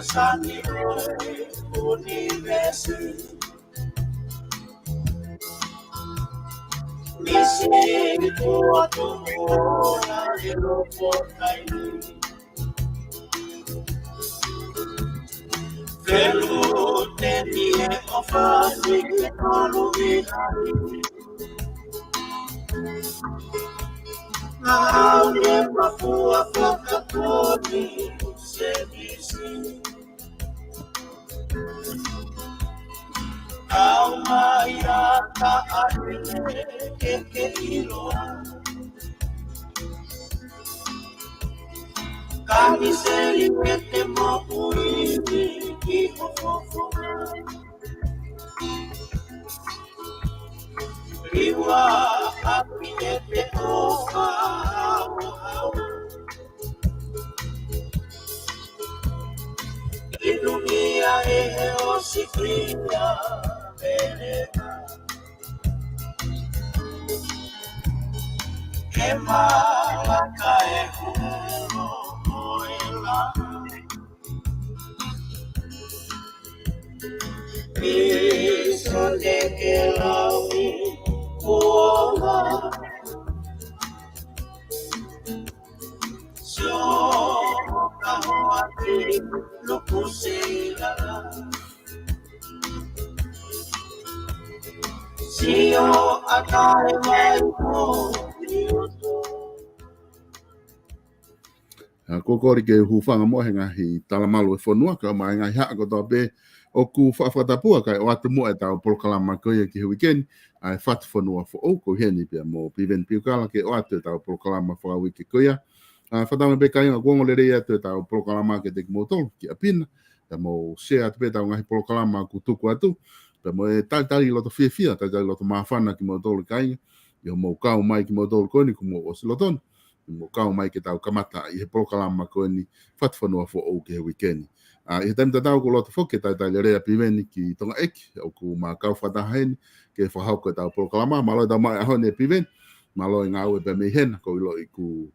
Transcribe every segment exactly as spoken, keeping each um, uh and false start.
Sani ʻo e ʻunivēsi. Nisi kuo tuʻu ʻo na e loko taimi. Feluteni e ʻofa ni e kolu vinai. Ngāue mapuʻa fakaponi se misi. Au mai ata ane ke ke iloa. Kani seli e te moʻui ki ho fofonga. Liua ʻaki e te ʻofa au au. Inumia e he ʻosi kia Peleka. Ke malaka e hulo ko e la. Piso de ke lau i kuonga. Sio ka hoati luku seila. Sio a tae mai ko ni utu. ʻA, ko e kole ke hūfanga mo e ngaahi talamalu e fonua, kae ʻumaʻā e ngaahi haʻa kotoa pē ʻoku fakafakatapua kae ʻoatu muʻa ʻetau polokalama ko ia ki he uike ni, ʻa e Fatu Fonua Foʻou, ko heni pea mo Piveni Piukala ke ʻoatu ʻetau polokalama fakauike ko ia. ʻA, fakatauange pē kāinga ʻoku ongo lelei atu ʻetau polokalama kiate kimoutolu ki ʻapi na, pea mou share atu pē ʻetau ngaahi polokalama ʻoku tuku atu, pea mo e talitali loto fiefia, talitali loto māfana kimoutolu kāinga, ʻi hoʻomou kau mai kimoutolu ko eni kuo mou ʻosi lotonu, ʻi hoʻomou kau mai ke tau kamata ʻi he polokalama ko eni Fatu Fonua Foʻou ki he uike ni. ʻA, ʻi he taimi tatau ʻoku ou loto foki ke talitali lelei ʻa Piveni ki Tonga ʻEiki, ʻoku ma kau fakataha heni, ke fakahoko ʻetau polokalama, mālō e tau mai ʻaho ni ʻe Piveni, mālō e ngāue pē mei hena, ʻoku ou ʻiloʻi ʻoku,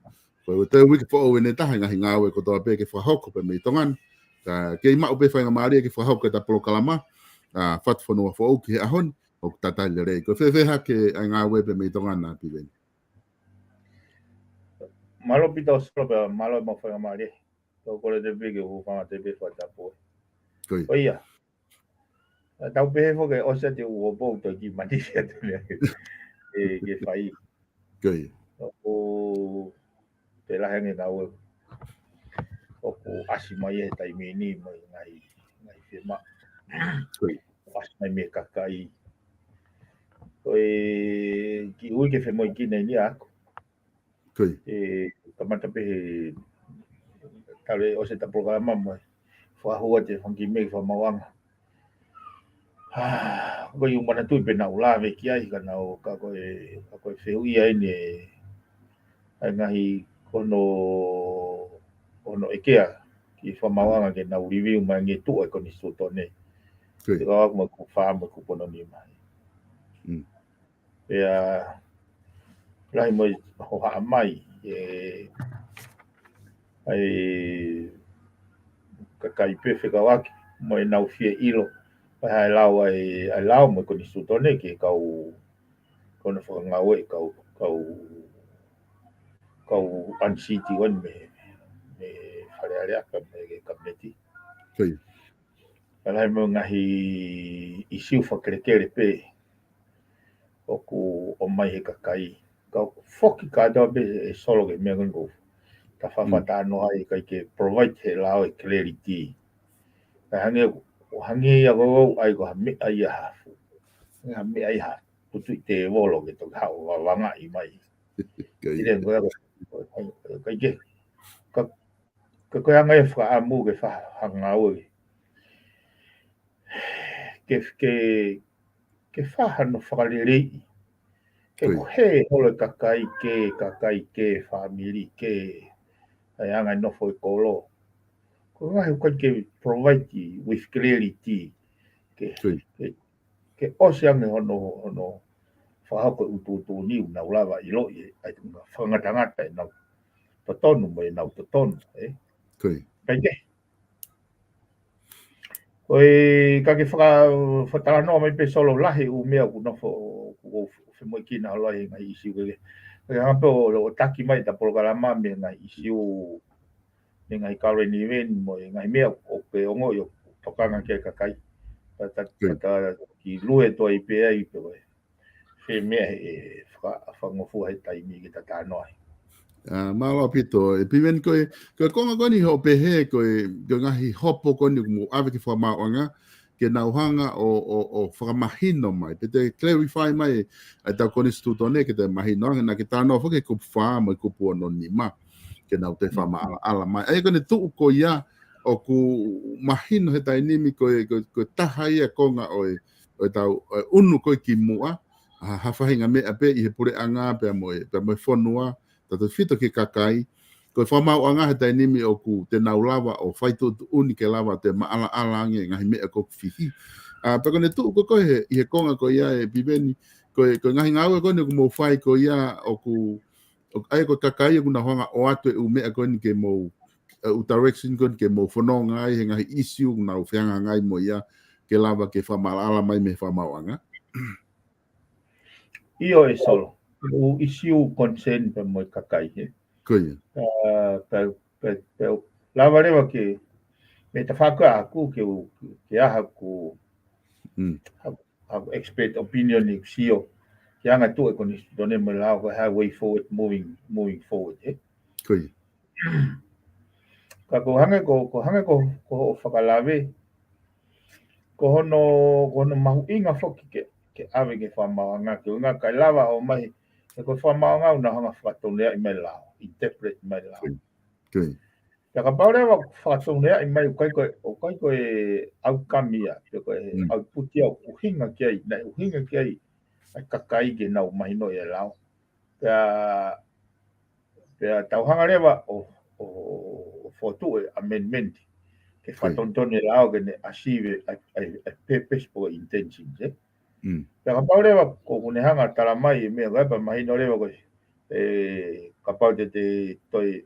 ko e toe uike foʻou eni taha e ngaahi ngāue kotoa pē ke fakahoko pē mei Tonga ni, ka kei maʻu pē faingamālie ke fakahoko ʻetau polokalama, ʻa, Fatu Fonua Foʻou ki he ʻaho ni, ʻoku talitali lelei. Ko e fēfē hake ʻa e ngāue pē mei Tonga na Piveni? Mālō Pita ʻo Solo pea mālō e mau faingamālie. Tau kole te pē ke u hūfanga te pē fakatapu. Ko ia. Ko ia. ʻA, tau pehē foki ʻosi atu ʻo pou tau ki mani atu ne. ʻE, ke fai. Ko ia. ʻOku te lahi ange ngāue. ʻOku ʻasi mai he taimi ni mai ngaahi, ngaahi fema. Ko ia. ʻAsi mai mei he kakai. Ko e kiʻi uike femoʻuekina eni ʻaʻaku. Ko ia. ʻE, kamata pē he tale ʻosi ʻeta polokalama mai. Fakahua te fanga kiʻi meʻa fakamaauʻanga. Ha, ko e ʻū manatuʻi pē naʻa ku lave ki ai ka naʻa ku, ka ko e, ka ko e fehuʻi ʻa eni ʻa e ngaahi ko hono, ko hono ʻekea ki he fakamaauʻanga ke nau review mai ange tuʻa e konisitūtone. Ko ia. Te kau aku mai kupu fā mo e kupu ono nima. Mm. Pea lahi mo e hohaʻa mai e, ʻa e kakai pē fekauʻaki mo ʻenau fie ʻilo pe ʻe ʻi ai e lao ʻa e, ʻa e lao mo e konisitūtone ke kau, ko hono fakangāueʻi kau, kau, kau ʻanisiti ʻo eni mei, mei Fale Alea pea mei he Kapineti. Ko ia. Pea lahi mo e ngaahi ʻisiū fakakelekele pē ʻoku ʻomai he kakai. Ka ʻoku foki kātoa pē ʻe Solo ki he meʻa ko eni ʻoku ta fakatātā ai ʻikai ke provide he lao e clarity. Ka hangē, ʻo hangē ia ko au ʻai ko ha meʻa ia hafu. Ha meʻa ia ha putu ʻi tēvolo ke toki haʻu ʻo vavangaʻi mai. Ko ia. ʻIkai ke, ka, ka ko e anga e fakaʻamu ke fa-, fakangāue. Ke, ke, ke fai hano fakaleleiʻi. Ke ko ia. Ko e hē holo e kakai ke, kakai ke, fāmili ke, ʻa e anga e nofo e kolo. Ko e ngaahi ʻoku ʻikai ke provide with clarity. Ke, ko ia. Ke, ke ʻosi ange hono, hono fakahoko e ʻutuʻutu ni ʻoku nau lava ʻiloʻi ʻa e fakangatangata ʻenau totonu mo ʻenau totonu, ē? Ko ia. ʻIkai ke. Ko e ka ke faka-, fakatalanoa mai pē Solo, lahi ʻū meʻa ʻoku nofo, ʻoku ou femoʻuekina holo ai he ngaahi ʻīsiu kehekehe. Ka ke hanga pē ʻo, ʻo taki mai ʻeta polokalama mei he ngaahi ʻīsiu, mei he ngaahi current event mo e ngaahi meʻa ʻoku ke ongoʻi ʻoku tokanga ki ai e kakai. Ta, ta, ta, ta ki lue toe ai pē ai pē ko e fē meʻa ʻe faka-, fakangofua he taimi ke ta talanoa ai. ʻA, mālō ʻaupito, ʻe Piveni, ko e, ko e konga ko eni hoʻo pehē, ko e, ko e ngaahi hopo ko eni ʻoku mou ʻave ki he fakamaauʻanga, ke nau hanga ʻo, ʻo, ʻo fakamahino mai, pe te clarify mai ʻetau konisitūtone ke te mahino ange, naʻa ke talanoa foki he kupu fā mo e kupu ono nima, ke nau toe fakamaʻalaʻala mai. ʻA ia ko ʻene tuʻu ko ia, ʻoku mahino he taimi ni ko e, ko e, ko e taha ia konga ʻo e, ʻo ʻetau, ʻo e ʻunu ko ē ki muʻa, ha, ha faʻahinga meʻa pē ʻi he puleʻanga pea mo e, pea mo e fonua, tautautefito ki he kakai. Ko e fakamaauʻanga he taimi ni ʻoku te nau lava ʻo fai tuʻutuʻuni ke lava ʻo toe maʻalaʻala ange ngaahi meʻa ʻoku fihi. ʻA, pea ko ʻene tuʻu ko ē ko ē he, ʻi he konga ko ia ʻe Piveni, ko e, ko e ngaahi ngāue ko eni ʻoku mou fai ko ia ʻoku, ʻoku, ʻa ia ko e kakai ʻoku nau hanga ʻo ʻoatu e ʻū meʻa ko eni ke mou, e ʻū direction ko eni ke mou fononga ai he ngaahi ʻīsiu ʻoku nau fehangahangai mo ia ke lava ke fakamaʻalaʻala mai mei he fakamaauʻanga. ʻIo ʻe Solo, ʻū ʻīsiu concern pea mo e kakai he. Ko ia. ʻA, pea, pea, pea, lava leva ke, mei he tafaʻaki ʻaʻaku ke u, ke ʻaha ku, Mm. ha, ha expert opinion ʻi he sio, ke anga tuʻu e konisitūtone mo e lao ko e hā e way forward, moving, moving forward, he. Ko ia. Ka ko e hangē ko, ko e hangē ko, ko hoʻo fakalave, ko hono, ko hono mahuʻinga foki ke, ke ʻave ki he fakamaauʻanga, ke ʻuhinga kae lava ʻo mai, he ko e fakamaauʻanga ʻoku nau hanga ʻo fakatonuhiaʻi mai e lao, interpret mai e lao. Ko ia. Ko ia. Pea kapau leva ʻoku fakatonuhiaʻi mai, ʻoku ʻikai ko e, ʻoku ʻikai ko e outcome ia, pe ko e Mm. output ia ʻoku ʻuhinga ki ai, naʻe ʻuhinga ki ai ʻa e kakai ke nau mahinoʻi e lao. Pea, pea tau hanga leva ʻo, ʻo, ʻo fokotuʻu e amendment ke Ko ia. fakatonutonu e lao ke ne achieve ʻa e, ʻa e, ʻa e purpose pe ko e intention, ē? Mm. Pea kapau leva ʻoku ne hanga ʻo tala mai e meʻa ko ē pea mahino leva ko e, ē, kapau te te toe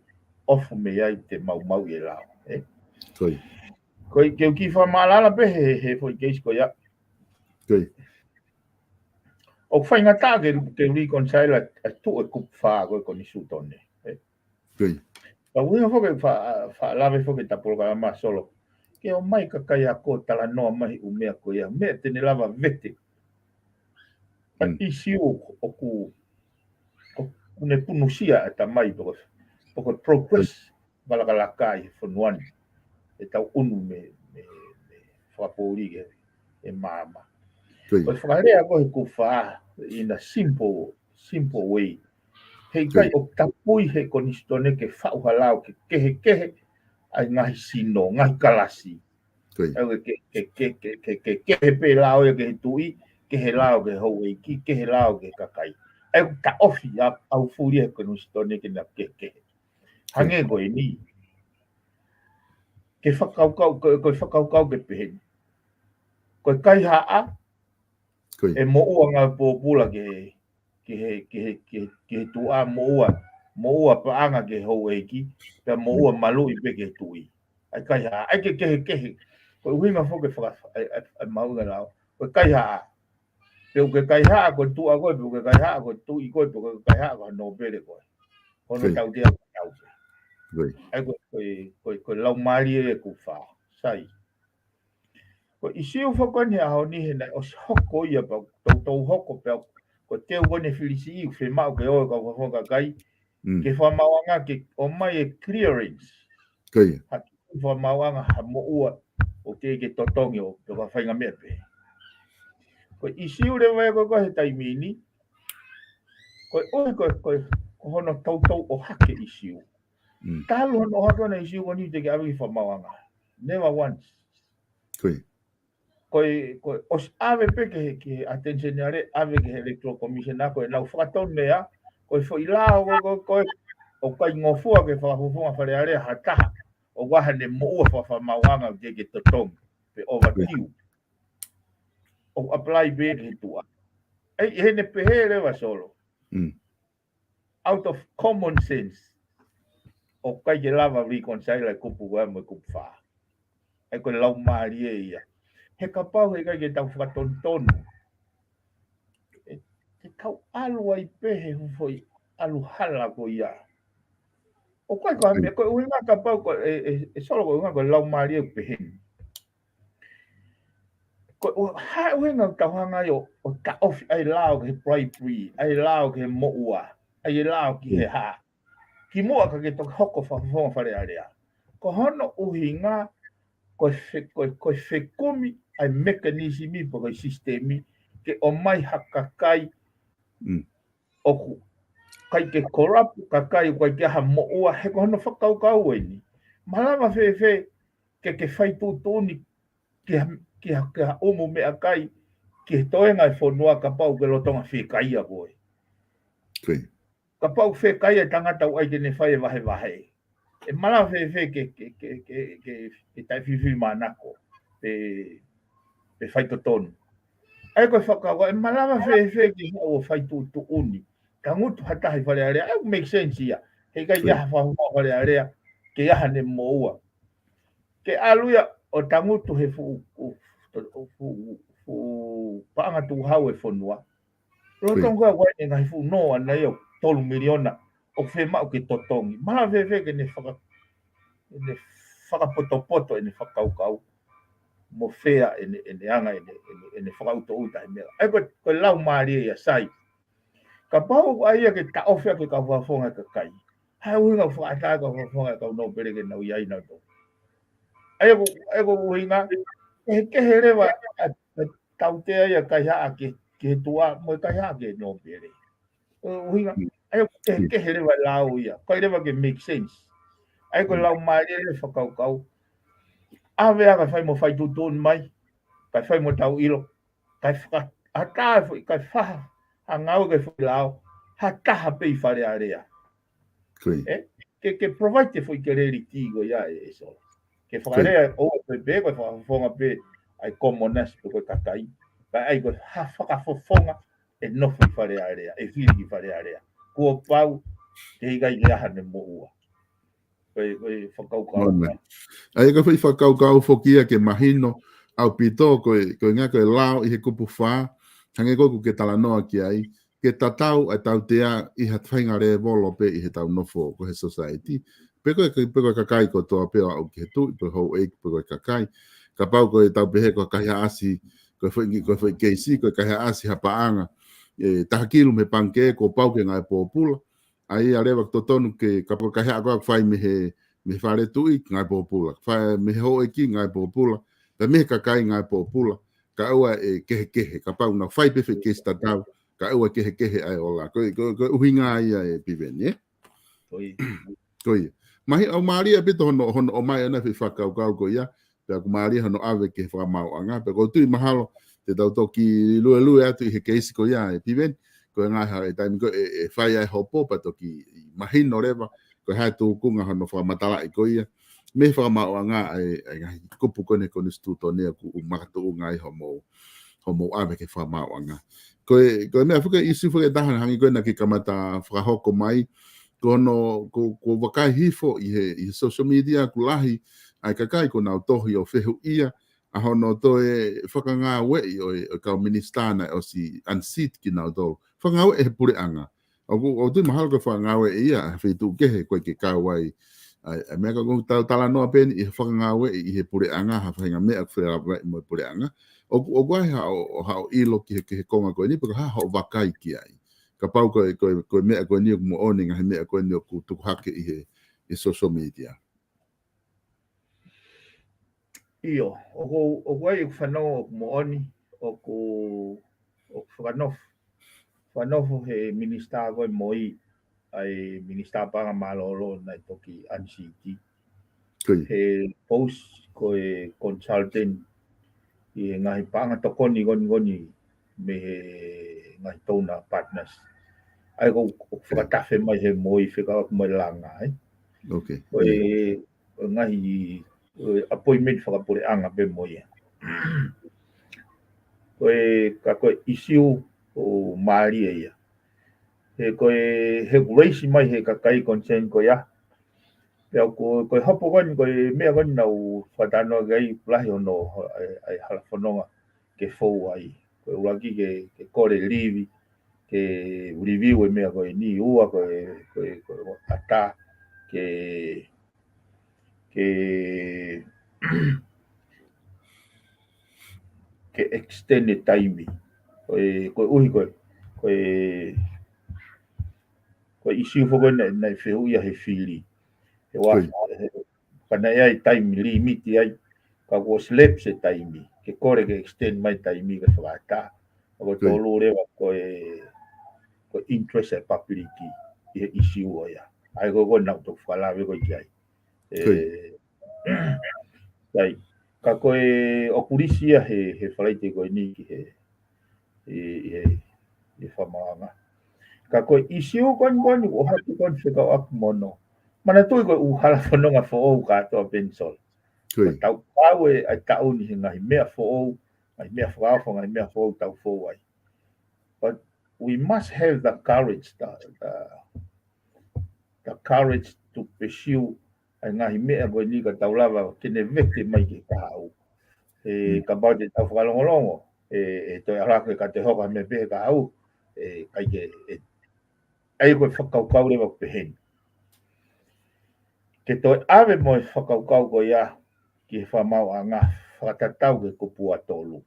ʻofa mei ai te maumauʻi e lao, ē? Ko ia. Ko e, ke u kiʻi fakamaʻalaʻala pē he, he foʻi case ko ia. Ko ia. ʻOku faingataʻa ke, ke reconcile ʻa, ʻa e tuʻu e kupu fā ko ē konisitūtone, ē? Ko ia. Ka ʻuhinga foki fa-, faʻa lave foki ʻeta polokalama Solo, ke ʻomai e kakai ako ʻo talanoa mai he ʻū meʻa ko ia, meʻa te ne lava vete. Ka Mm. ʻīsiu ʻoku, ʻoku, ʻoku ne punusia ʻe tamai pe ko e, pe ko e progress, Ko ia. valakalaka ʻi he fonua ni. ʻEtau ʻunu mei, mei, mei he fakapoʻuli ki he, he maama. Ko ia. Ko e fakalea ko ē he kupu fā, in a simple, simple way. Heʻikai Ko ia. ʻoku tapui he konisitūtone ke faʻu ha lao ke kehekehe ʻa e ngaahi sino, ngaahi kalasi. Ko ia. ʻA ia ke, ke, ke, ke, ke, ke, kehe pē lao ia ki he tuʻi, kehe lao ki he houʻeiki, kehe lao ki he kakai. ʻA ia ʻoku taʻofi ʻa, ʻa e fuli he konisitūtone ke na kehekehe. Ko ia. Hangē ko eni. Ke fakakaukau, ko, ko e fakakaukau ke pehē ni. Ko e kaihaʻa, Ko ia. ʻe moʻua ngāue pōpula ki he, ki he, ki he, ki he, ki he tuʻa, moʻua, moʻua paʻanga ki he houʻeiki, pea moʻua Mm. maluʻi pē ki he tuʻi. ʻA e kaihaʻa, ʻa ia ke kehekehe. Ko e ʻuhinga foki e faka-, ʻa e, ʻa e, ʻa e mahuʻinga e lao. Ko e kaihaʻa. Pe ʻoku ke kaihaʻa ko e tuʻa koe, pe ʻoku ke kaihaʻa ko e tuʻi koe, pe ʻoku ke kaihaʻa ko ha nōpele koe. Ko hono Ko ia. tautea ko e tautea. Ko ia. ʻA ia ko e, ko e, ko e, ko e laumālie e kupu fā. Sai. Ko e ʻīsiu foki ko eni he ʻaho ni he naʻe ʻosi hoko ia pea toutou hoko pea ko e teu ko eni e fili siʻi ʻoku fiemaʻu ke ʻoua ʻe kau fakafofonga kakai. Mm. Ke fakamaauʻanga ke ʻomai e clearance. Ko ia. Ha fakamaauʻanga ha moʻua ʻoku teʻeki ke totongi ʻo, ʻo ka faʻahinga meʻa pē. Ko e ʻīsiu leva ia ko ē ko ē he taimi ni. Ko e ʻuhi ko e, ko e, ko hono toutou ʻohake e ʻīsiu. Mm. Talu hono ʻohake hono ʻīsiu ko eni teʻeki ʻave ki he fakamaauʻanga. Never once. Ko ia. Ko e, ko e ʻosi ʻave pē ki he, ki he attention ʻa e, ʻave ki he Electoral Commission ʻa ko ʻenau fakatonu ia, ko e foʻi lao ko, ko, ko e, ʻoku ʻikai ngofua ke fakafofonga Fale Alea ha taha, ʻoku ʻi ai haʻane moʻua fakamaauʻanga ʻoku teʻeki ke totongi, pe overdue. ʻOku apply pē ki he tuʻa. ʻE, ʻi heʻene pehē leva Solo. Mm. Out of common sense, ʻoku ʻikai ke lava reconcile e kupu ko ē mo e kupu fā. ʻA ia ko e laumālie ia. he kapau he ʻikai ke tau fakatonutonu, ʻe, ʻe tau ʻalu ai pē he foʻi ʻalu hala ko ia. ʻOku ʻikai ko ha meʻa, ko e ʻuhinga kapau ko e, e, e Solo, ko e ʻuhinga ko e laumālie ʻoku pehē ni. Ko e ʻuhinga ʻoku tau hanga ai ʻo, ʻo taʻofi ʻa e lao ki he bribery, ʻa e lao ki he moʻua, ʻa e lao ki he hā. Kimuʻa ka ke toki hoko fakafofonga Fale Alea. Ko hono ʻuhinga, ko e fe-, ko e, ko e fekumi ʻa e mekanīsimi pe ko e sisitemi, ke ʻomai ha kakai ʻoku ʻikai ke corrupt, kakai ʻoku ʻikai ke ʻi ai ha moʻua, he ko hono fakakaukau eni. Malava fēfē ke, ke fai tuʻutuʻuni ki ha, ki ha, ki ha ʻumu meʻakai, ki he toenga e fonua kapau ke lolotonga fiekaia koe. Kapau fiekaia e tangata ʻoku ʻai ke ne fai e vahevahe. ʻE malava fēfē ke, ke, ke, ke, ke, ke taʻefifili mānako, pe, pe fai totonu. ʻA ia ko e fakakaukau, ʻe malava fēfē ke haʻu ʻo fai tuʻutuʻuni. Tangutu ha taha ʻi Fale Alea, ʻe make sense ia. He ʻikai ke ʻi ai ha fakafofonga Fale Alea, ke ʻi ai haʻane moʻua. Ke ʻalu ia ʻo tangutu he fuʻu, fuʻu, fuʻu, fuʻu paʻanga tukuhau e fonua. Lolotonga ʻoku ʻi ai e ngaahi fuʻu nō ʻana ia ʻoku tolu miliona ʻoku fiemaʻu ke totongi. Malava fēfē ke ne faka-, ne fakapotopoto ʻene fakakaukau. Mo fea ʻene, ʻene anga, ʻene, ʻene, ʻene fakaʻutoʻuta he meʻa. ʻA ia ko e, ko e laumālie ia Sai. Kapau ʻoku ʻai ia ke taʻofi ʻaki e kau fakafofonga e kakai. Hā e ʻuhinga ʻoku fakaʻatā e kau fakafofonga e kau nōpele ke nau ʻi ai nautolu. ʻA ia ko, ʻa ia ko e ʻuhinga, kehekehe leva ʻa, ʻa e tautea ia kaihaʻa ki, ki he tuʻa, mo e kaihaʻa ki he nōpele. ʻUhinga, ʻa ia ko e kehekehe leva e lao ia, ʻikai leva ke make sense. ʻA ia ko e laumālie leva e fakakaukau. ʻAve ā kae fai mo fai tuʻutuʻuni mai, kae fai mo tau ʻilo, kae faka-, ʻatā e foʻi, kae faha, ha ngāue ki he foʻi lao, ha taha pē ʻi Fale Alea. ʻE, ke, ke provide e foʻi ke leliki ko ia ʻe, ʻe Solo. Ke fakalea ʻo pē pē, ko e fakafofonga pē ʻa e commoners pe ko e kakai. Kae ʻai ko e ha fakafofonga ʻe nofo ʻi Fale Alea, ʻe fili ki Fale Alea. Kuo pau, ke ʻikai ke ʻi ai haʻane moʻua. Ko e, ko e fakakaukau. ʻA ia ko e foʻi fakakaukau foki ia ke mahino ʻaupito ko e, ko e ʻuhinga ko e lao ʻi he kupu fā, hangē ko ē ʻoku ke talanoa ki ai, ke tatau ʻa e tautea ʻi ha faʻahinga lēvolo pē ʻi heʻetau nofo ko ē he society. Pe ko e, pe ko e kakai kotoa pē ʻo aʻu ki he tuʻi, pe ko e houʻeiki, pe ko e kakai. Kapau ko ʻetau pehē ko e kaihaʻasi, ko e foʻi, ko e foʻi keisi, ko e kaihaʻasi ha paʻanga ʻe taha kilu mei he pangikē, kuo pau ke ngāue pōpula. ʻA ia leva ʻoku totonu ke, kapau ko e kaihaʻa ko ē ʻoku fai mei he, mei he fale tuʻi, ngāue pōpula. Fai mei he houʻeiki, ngāue pōpula. Pea mei he kakai, ngāue pōpula. Kae ʻoua ʻe kehekehe. Kapau naʻa fai pē foʻi keisi tatau, kae ʻoua ʻe kehekehe ʻa e ola. Ko e, ko e, ko e ʻuhinga ia ē Piveni, ē? Ko ia. Mahi, ʻoku mālie ʻaupito hono, hono ʻomai ʻana e foʻi fakakaukau ko ia, pea ʻoku mālie hono ʻave ki he fakamaauʻanga, pea ʻoku ou tui mahalo te tau toki luelue atu ʻi he keisi ko ia ē Piveni, ko e ngaahi ʻa e taimi ko ē ʻe, ʻe fai ai e hopo, pea toki mahino leva, ko e hā e tūkunga hono fakamatalaʻi ko ia, mei he fakamaauʻanga ʻa e, ʻa e ngaahi kupu ko eni konisitūtone ʻoku makatuʻunga ai hoʻomou, hoʻomou ʻave ki he fakamaauʻanga. Ko e, ko e meʻa foki e ʻīsiu foki ʻe taha hangē ko ē naʻa ke kamata fakahoko mai, ko hono, ko, ko e vakai hifo ʻi he, ʻi he social media ʻoku lahi ʻa e kakai kuo nau tohi ʻo fehuʻia ʻa hono toe fakangāueʻi ʻo e, ʻo e kau minisitā naʻe ʻosi unseat kinautolu. Fakangāueʻi ʻe he puleʻanga. ʻOku, ʻoku ou tui mahalo ko e fakangāueʻi ia ʻa e feituʻu kehe ko ē ʻoku ke kau ai. ʻA e, ʻa e meʻa ka ʻoku tau talanoa pē eni ʻi he fakangāueʻi ʻe he puleʻanga, ha faʻahinga meʻa ʻoku felāveʻi mo e puleʻanga. ʻOku, ʻoku ʻi ai haʻo, haʻo ʻilo ki he, ki he konga ko eni, pe ko e hā hoʻo vakai ki ai. Kapau ko e, ko e, ko e meʻa ko eni ʻoku moʻoni, ngaahi meʻa ko eni ʻoku tuku hake ʻi he, ʻi he social media. ʻIo, ʻoku, ʻoku ʻi ai ʻeku fanongo ʻoku moʻoni, ʻoku, ʻoku fakanofo. Fakanofo he minisitā ko ē mo ia, ʻa e minisitā paʻanga mālōlō naʻe toki unseat. He post ko e consultant ʻi he ngaahi paʻanga tokoni ko eni ko eni mei he ngaahi donor partners. ʻA ia ʻoku, ʻoku fakatafe mai he mo ia fekauʻaki mo e langa, ē. Ko e, ko e ngaahi, ko e appointment fakapuleʻanga pē mo ia. Ko e, ka ko e ʻīsiu ʻoku mālie ia. He ko e, he ʻoku raise mai he kakai concern ko ia. Pea ko, ko e hopo ko eni, ko e meʻa ko eni naʻa ku fakatalanoa ki ai, lahi hono, ʻa e, ʻa e hala fononga ke fou ai. Ko e ʻuluaki ke, ke kole livi, ke review e meʻa ko eni, ua ko e, ko e, ko e ʻatā, ke, ke, ke extend e taimi. Ko e, koeʻuhi ko e, ko e, ko e ʻisiū foki ko ē naʻe, naʻe fehuʻia he fili. He ua, Ko ia. he, ka naʻe ʻi ai e taimi limiti ai, ka kuo ʻosi lapse e taimi, ke kole ke extend mai e taimi ke fakaʻatā. Ka ko e Ko ia. tolu leva ko e, ko e interest e public ʻi he ʻisiū ko ia. ʻA ia ko e, ko e naʻa ku toki fakalave ko ē ki ai. Ko ia. ʻE, sai. Ka ko e ʻoku lisi ia he, he Falaite ko eni ki he, ʻi, ʻi he, ʻi he fakamaauʻanga. Ka ko e ʻisiū ko eni ko eni, ʻoku hake ko eni fekauʻaki mo hono. Manatuʻi ko e ʻū hala fononga foʻou kātoa Penisoni. Ko ia. Tau kau e, ʻa e taʻu ni he ngaahi meʻa foʻou, ngaahi meʻa fakaofo, ngaahi meʻa foʻou tau fou ai. But we must have the courage, the, the, the courage to pursue ʻa e ngaahi meʻa ko eni ka tau lava ke ne vete mai ki he kahaʻu. He Mm. kapau te tau fakalongolongo, ʻe, ʻe toe ʻalu hake ka toe hoko ha meʻa pē he kahaʻu, ʻe, ʻikai ke, ʻe, ʻa ia ko e fakakaukau leva ʻoku pehē ni. Ke toe ʻave mo e fakakaukau ko ia ki he fakamaauʻanga fakatatau ki he kupu ua tolu.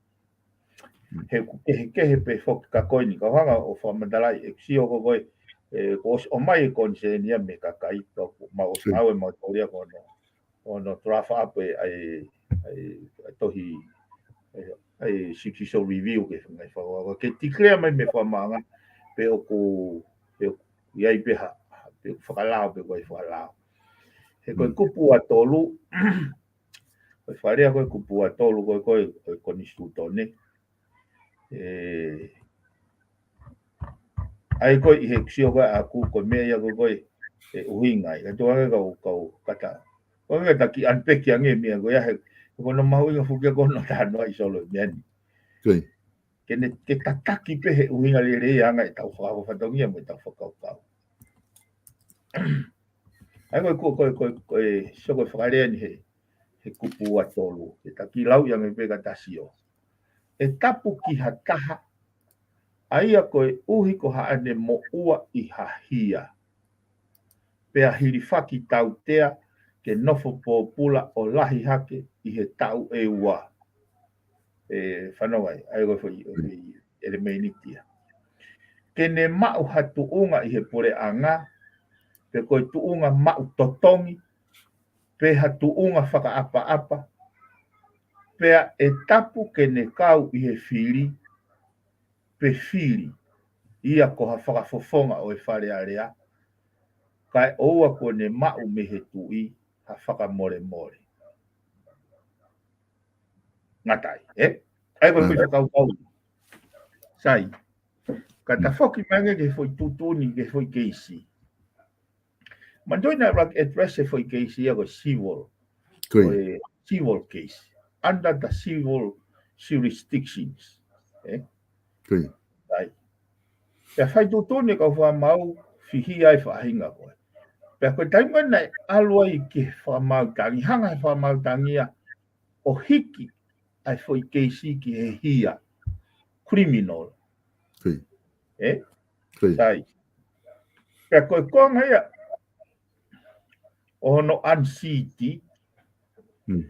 He ʻoku kehekehe pē foki ka ko eni, ka hanga ʻo fakamatalaʻi ʻeku sio ko ē, ʻe, kuo ʻosi ʻomai e konisēni ia mei he kakai, ka ʻoku mau ʻosi Sure. maʻu e mau tōlia ko hono, hono draft up e, ʻa e, ʻa e, ʻa e tohi, ʻa e, ʻa e judicial review ke ngaahi fakakaukau. Ke declare mai mei he fakamaauʻanga, pe ʻoku, pe ʻoku ʻi ai pē ha, pe ʻoku fakalao, pe ʻoku ʻikai fakalao. He ko e Mm. kupu ua tolu, ko e fakalea ko ē kupu ua tolu ko ē, ko e, ko e konisitūtone. ʻE, ʻa ia ko ē ʻi he ʻeku sio ko ē ʻaʻaku ko e meʻa ia ko ē, ko e, ʻe ʻuhinga ai. Ka tuʻu ange kau, kau kata. Ko e meʻa ta kiʻi unpack ange meʻa ko ia he, ko hono mahuʻinga foki ko hono talanoaʻi Solo meʻa ni. Ko ia. Ke ne, ke tataki pē he ʻuhinga lelei ʻa e ngaahi tau fakafatongia mo e tau fakakaukau. ʻA ia ko e, ko e, ko e, ko e, ko e, sio ko e fakalea ni he, he kupu ua tolu. Ke ta kiʻi lau ia mei pē ka ta sio. ʻE tapu ki ha taha, ʻa ia koeʻuhi ko haʻane moʻua ʻi ha hia. Pea hilifaki tautea ke nofo pōpula ʻo lahi hake ʻi he taʻu ʻe ua. ʻE fanongo ai, ʻa ia ko e foʻi, foʻi ʻelemēniti ia. Ke ne maʻu ha tuʻunga ʻi he puleʻanga, pe ko e tuʻunga maʻu totongi, pe ha tuʻunga fakaʻapaʻapa, pea ʻe tapu ke ne kau ʻi he fili, pe fili, ia ko ha fakafofonga ʻo e Fale Alea, kae ʻoua kuo ne maʻu mei he tuʻi ha fakamolemole. Ngata ai, ē? ʻA ia ko e foʻi Ngata. fakakaukau. Sai. Ka ta Mm. foki mai ange ki he foʻi tuʻutuʻuni, ki he foʻi keisi. Manatuʻi naʻe ʻuluaki address e foʻi keisi ia ko e civil. Ko ia. Ko e civil case. Under the civil jurisdictions. Ē? Ko ia. Sai. Pea fai tuʻutuʻuni e kau fakamaau fihia e faʻahinga ko ē. Pea ko e taimi naʻe ʻalu ai ki he fakamaau tangi, hanga he fakamaau tangi ia ʻo hiki ʻa e foʻi keisi ki he hia. Criminal. Ko ia. Ē? Ko ia. Sai. Pea ko e konga ia ʻo hono unseat, Mm.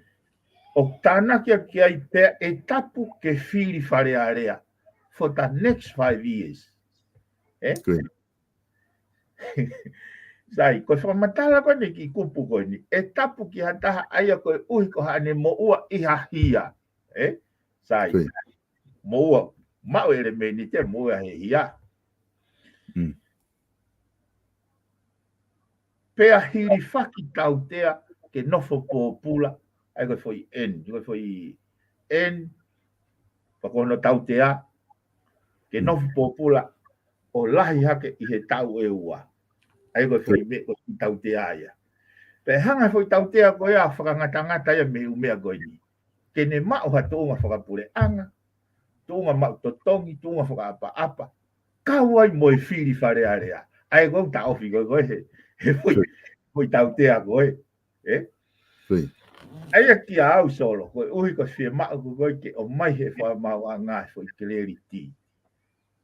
ʻoku tānaki ʻaki ai pea ʻe tapu ke fili Fale Alea for the next five years. Ē? Ko ia. Sai, ko e fakamatala ko eni ki he kupu ko eni. ʻE tapu ki ha taha ʻa ia koeʻuhi ko haʻane moʻua ʻi ha hia. Ē? Sai. Ko ia. Moʻua, maʻu ʻelemēniti ia moʻua he hia. Mm. Pea hilifaki tautea ke nofo pōpula, ʻa ia ko e foʻi N, ko e foʻi N, pea ko hono tautea, ke Mm. nofo pōpula, ʻo lahi hake ʻi he taʻu ʻe ua. ʻA ia ko e foʻi Ko ia. meʻa ko e tautea ia. Pea hanga he foʻi tautea ko ia ʻo fakangatangata ia mei he ʻū meʻa ko eni. Ke ne maʻu ha tuʻunga fakapuleʻanga, tuʻunga maʻu totongi, tuʻunga fakaʻapaʻapa, kau ai mo e fili Fale Alea. ʻA ia ko e taʻofi ko ē, ko ē he, he foʻi, Sure. foʻi tautea ko ē. Ē? ʻA ia kia au Solo, koeʻuhi ko e fiemaʻu ko ē ke ʻomai he fakamaauʻanga e foʻi clarity.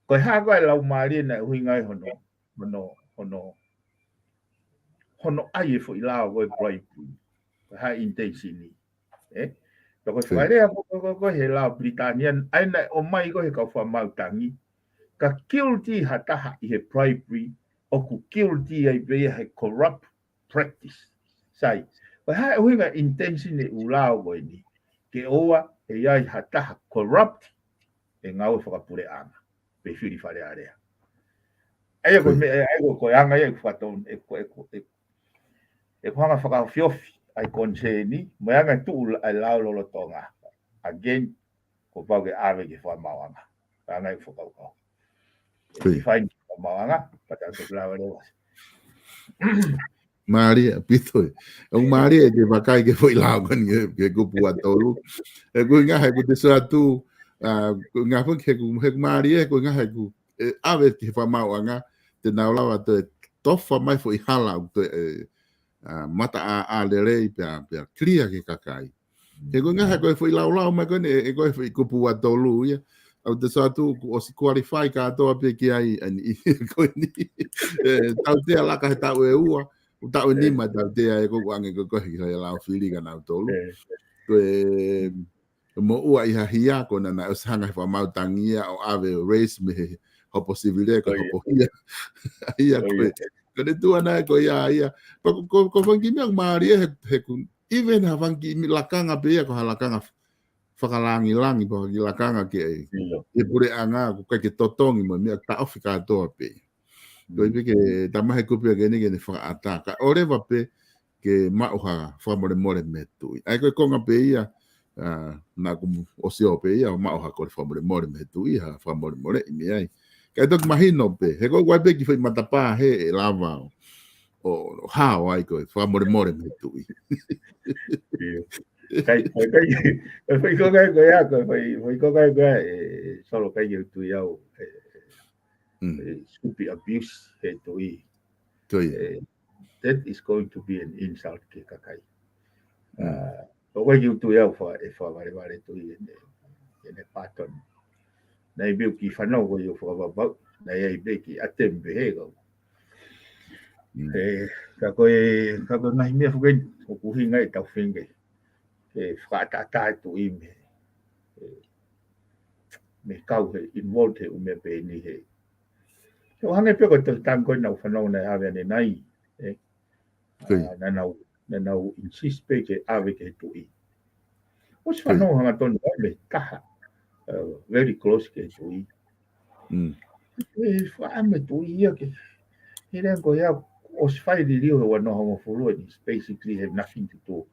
Ko e hā ko ē laumālie naʻe ʻuhinga ai hono, hono, hono, hono ʻai e foʻi lao ko ē bribery. Ko e hā e intention ʻi. Ē? Pea ko e fakalea ko ē, ko e, ko e he lao Pilitānia, ʻa ia naʻe ʻomai ko ē he kau fakamaau tangi. Ka guilty ha taha ʻi he bribery, ʻoku guilty ai pē ia he corrupt practice. Sai, ko e hā e ʻuhinga intention e ʻū lao ko eni, ke ʻoua ʻe ʻi ai ha taha corrupt e ngāue fakapuleʻanga, pe fili Fale Alea. ʻA ia ko e meʻa, ʻa ia ko e anga ia ʻeku fakatonu, ʻeku, ʻeku, ʻeku, ʻeku hanga fakaofiofi ʻa e concern ni, mo e anga e tuʻu ʻa e lao lolotonga. Again, kuo pau ke ʻave ki he fakamaauʻanga. Ka ʻa e ngaahi fakakaukau. Ke fai ki he fakamaauʻanga, pea tau toki lava leva. Mālie ʻaupito ē. ʻOku mālie ʻete vakai ki he foʻi lao ko eni ki he, ki he kupu ua tolu. ʻOku ʻuhinga he ʻoku te sio atu, ʻa, ʻoku ʻuhinga foki he ʻoku, he ʻoku mālie, ʻoku ʻuhinga he ʻoku, ʻe, ʻave ki he fakamaauʻanga, te nau lava toe tofa mai foʻi hala ʻoku toe, ʻe, ʻa, mataʻāʻā lelei pea, pea clear ki he kakai. He ko e ʻuhinga he ko e foʻi laulau mai ko eni, ʻe, ʻe ko e foʻi kupu ua tolu ia. ʻOku te sio atu kuo ʻosi qualify kātoa pē ki ai, ʻa eni, ko eni. ʻE, tautea laka he taʻu ʻe ua, ʻo taʻu ʻe nima tautea ʻe ko ʻange ko e ko e ki he lao fili ka nau tolu. Ko e, ko e moʻua ʻi ha hia, ko ena naʻe ʻosi hanga he fakamaau tangi ia ʻo ʻave raise mei he hopo sivile, ko e hopo hia. Ia ko e, ko e tuʻu ʻana ko ia, ia. Pea ko, ko, ko e fanga kiʻi meʻa mālie he, he ʻoku, even ha fanga kiʻi lakanga pē ia, ko ha lakanga fakalāngilangi, pe ha kiʻi lakanga ki he, ki he puleʻanga, ʻoku ʻikai ke totongi mo e meʻa taʻofi kātoa pē. Ko e pē ke tamahe kupu ia ke ne, ke ne fakaʻatā. Ka ʻoleva pē ke maʻu ha fakamolemole mei he tuʻi. ʻA ia ko e konga pē ia, ʻa, naʻa ku ʻosi ʻo pē ia, ʻo maʻu ha kole fakamolemole mei he tuʻi, ha fakamolemoleʻi mei ai. Kae toki mahino pē, he ko e ʻoku ʻi ai pē kiʻi foʻi matapā he ʻe lava ʻo, ʻo, ʻo hao ai ko e fakamolemole mei he tuʻi. ʻIo. Kai, kai, kai, kai, kai, kai, kai, kai, kai, kai, kai, kai, e, Solo kai ke u tui au, e, e, stupid abuse he tuʻi. Ē, that is going to be an insult ki he kakai. ʻA, ʻoku ʻikai ke u tui au fa-, ʻe fakavalevale tuʻi ʻene, ʻene pardon. Naʻe ʻi ai pē kiʻi fanongo ko ē ʻo fakapapau, naʻe ʻi ai pē kiʻi attempt pē he kau. Ē, ka ko e, ka ko e ngaahi meʻa foki eni, ʻoku ʻuhinga ʻetau feinga ke fakaʻataʻatā e tuʻi mei he, ē, mei he kau he involved he ʻū meʻa pehē ni he. He ʻoku hangē pē ko e tohi tangi ko ē naʻa ku fanongo naʻe ʻave ʻanenai, ē. ʻA, naʻa nau, naʻa nau insist pē ke ʻave ki he tuʻi. ʻOsi fanongo hangatonu ai mei he taha, ē, very close ki he tuʻi. ʻE, fakaʻamu e tuʻi ia ke. He lea ko ia, ʻosi fai liliu he ua noa hongofulu, and it's basically have nothing to do.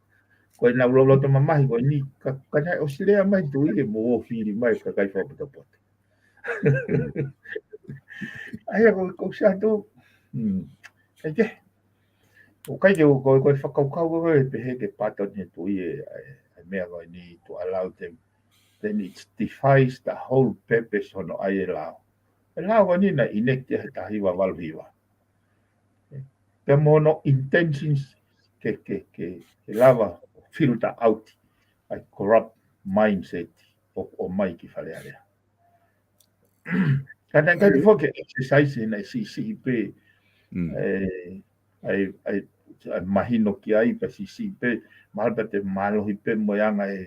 Ko ʻenau loloto mamahi ko eni, ka, ka naʻe ʻosi lea mai tuʻi ke mo fili mai kakai fakapotopoto. ʻA ia ko, ko sa tu, ʻai ke. ʻOku ʻikai ke, ko, ko e fakakaukau ko e pehē ke pardon he tuʻi e, e, e meʻa ko eni to allow them, then it defies the whole purpose hono ʻai e lao. E lao ko eni naʻe enact ia he taha hiva valu hiva. Pea mo hono intentions ke, ke, ke, ke lava filter out ʻa e corrupt mindset ʻoku ʻomai ki Fale Alea. Ka naʻe ʻikai foki ke exercise he naʻe siʻisiʻi pē, ē, ʻa e, ʻa e, ʻa e mahino ki ai, pea siʻisiʻi pē, mahalo pē te mālohi pē mo e anga e,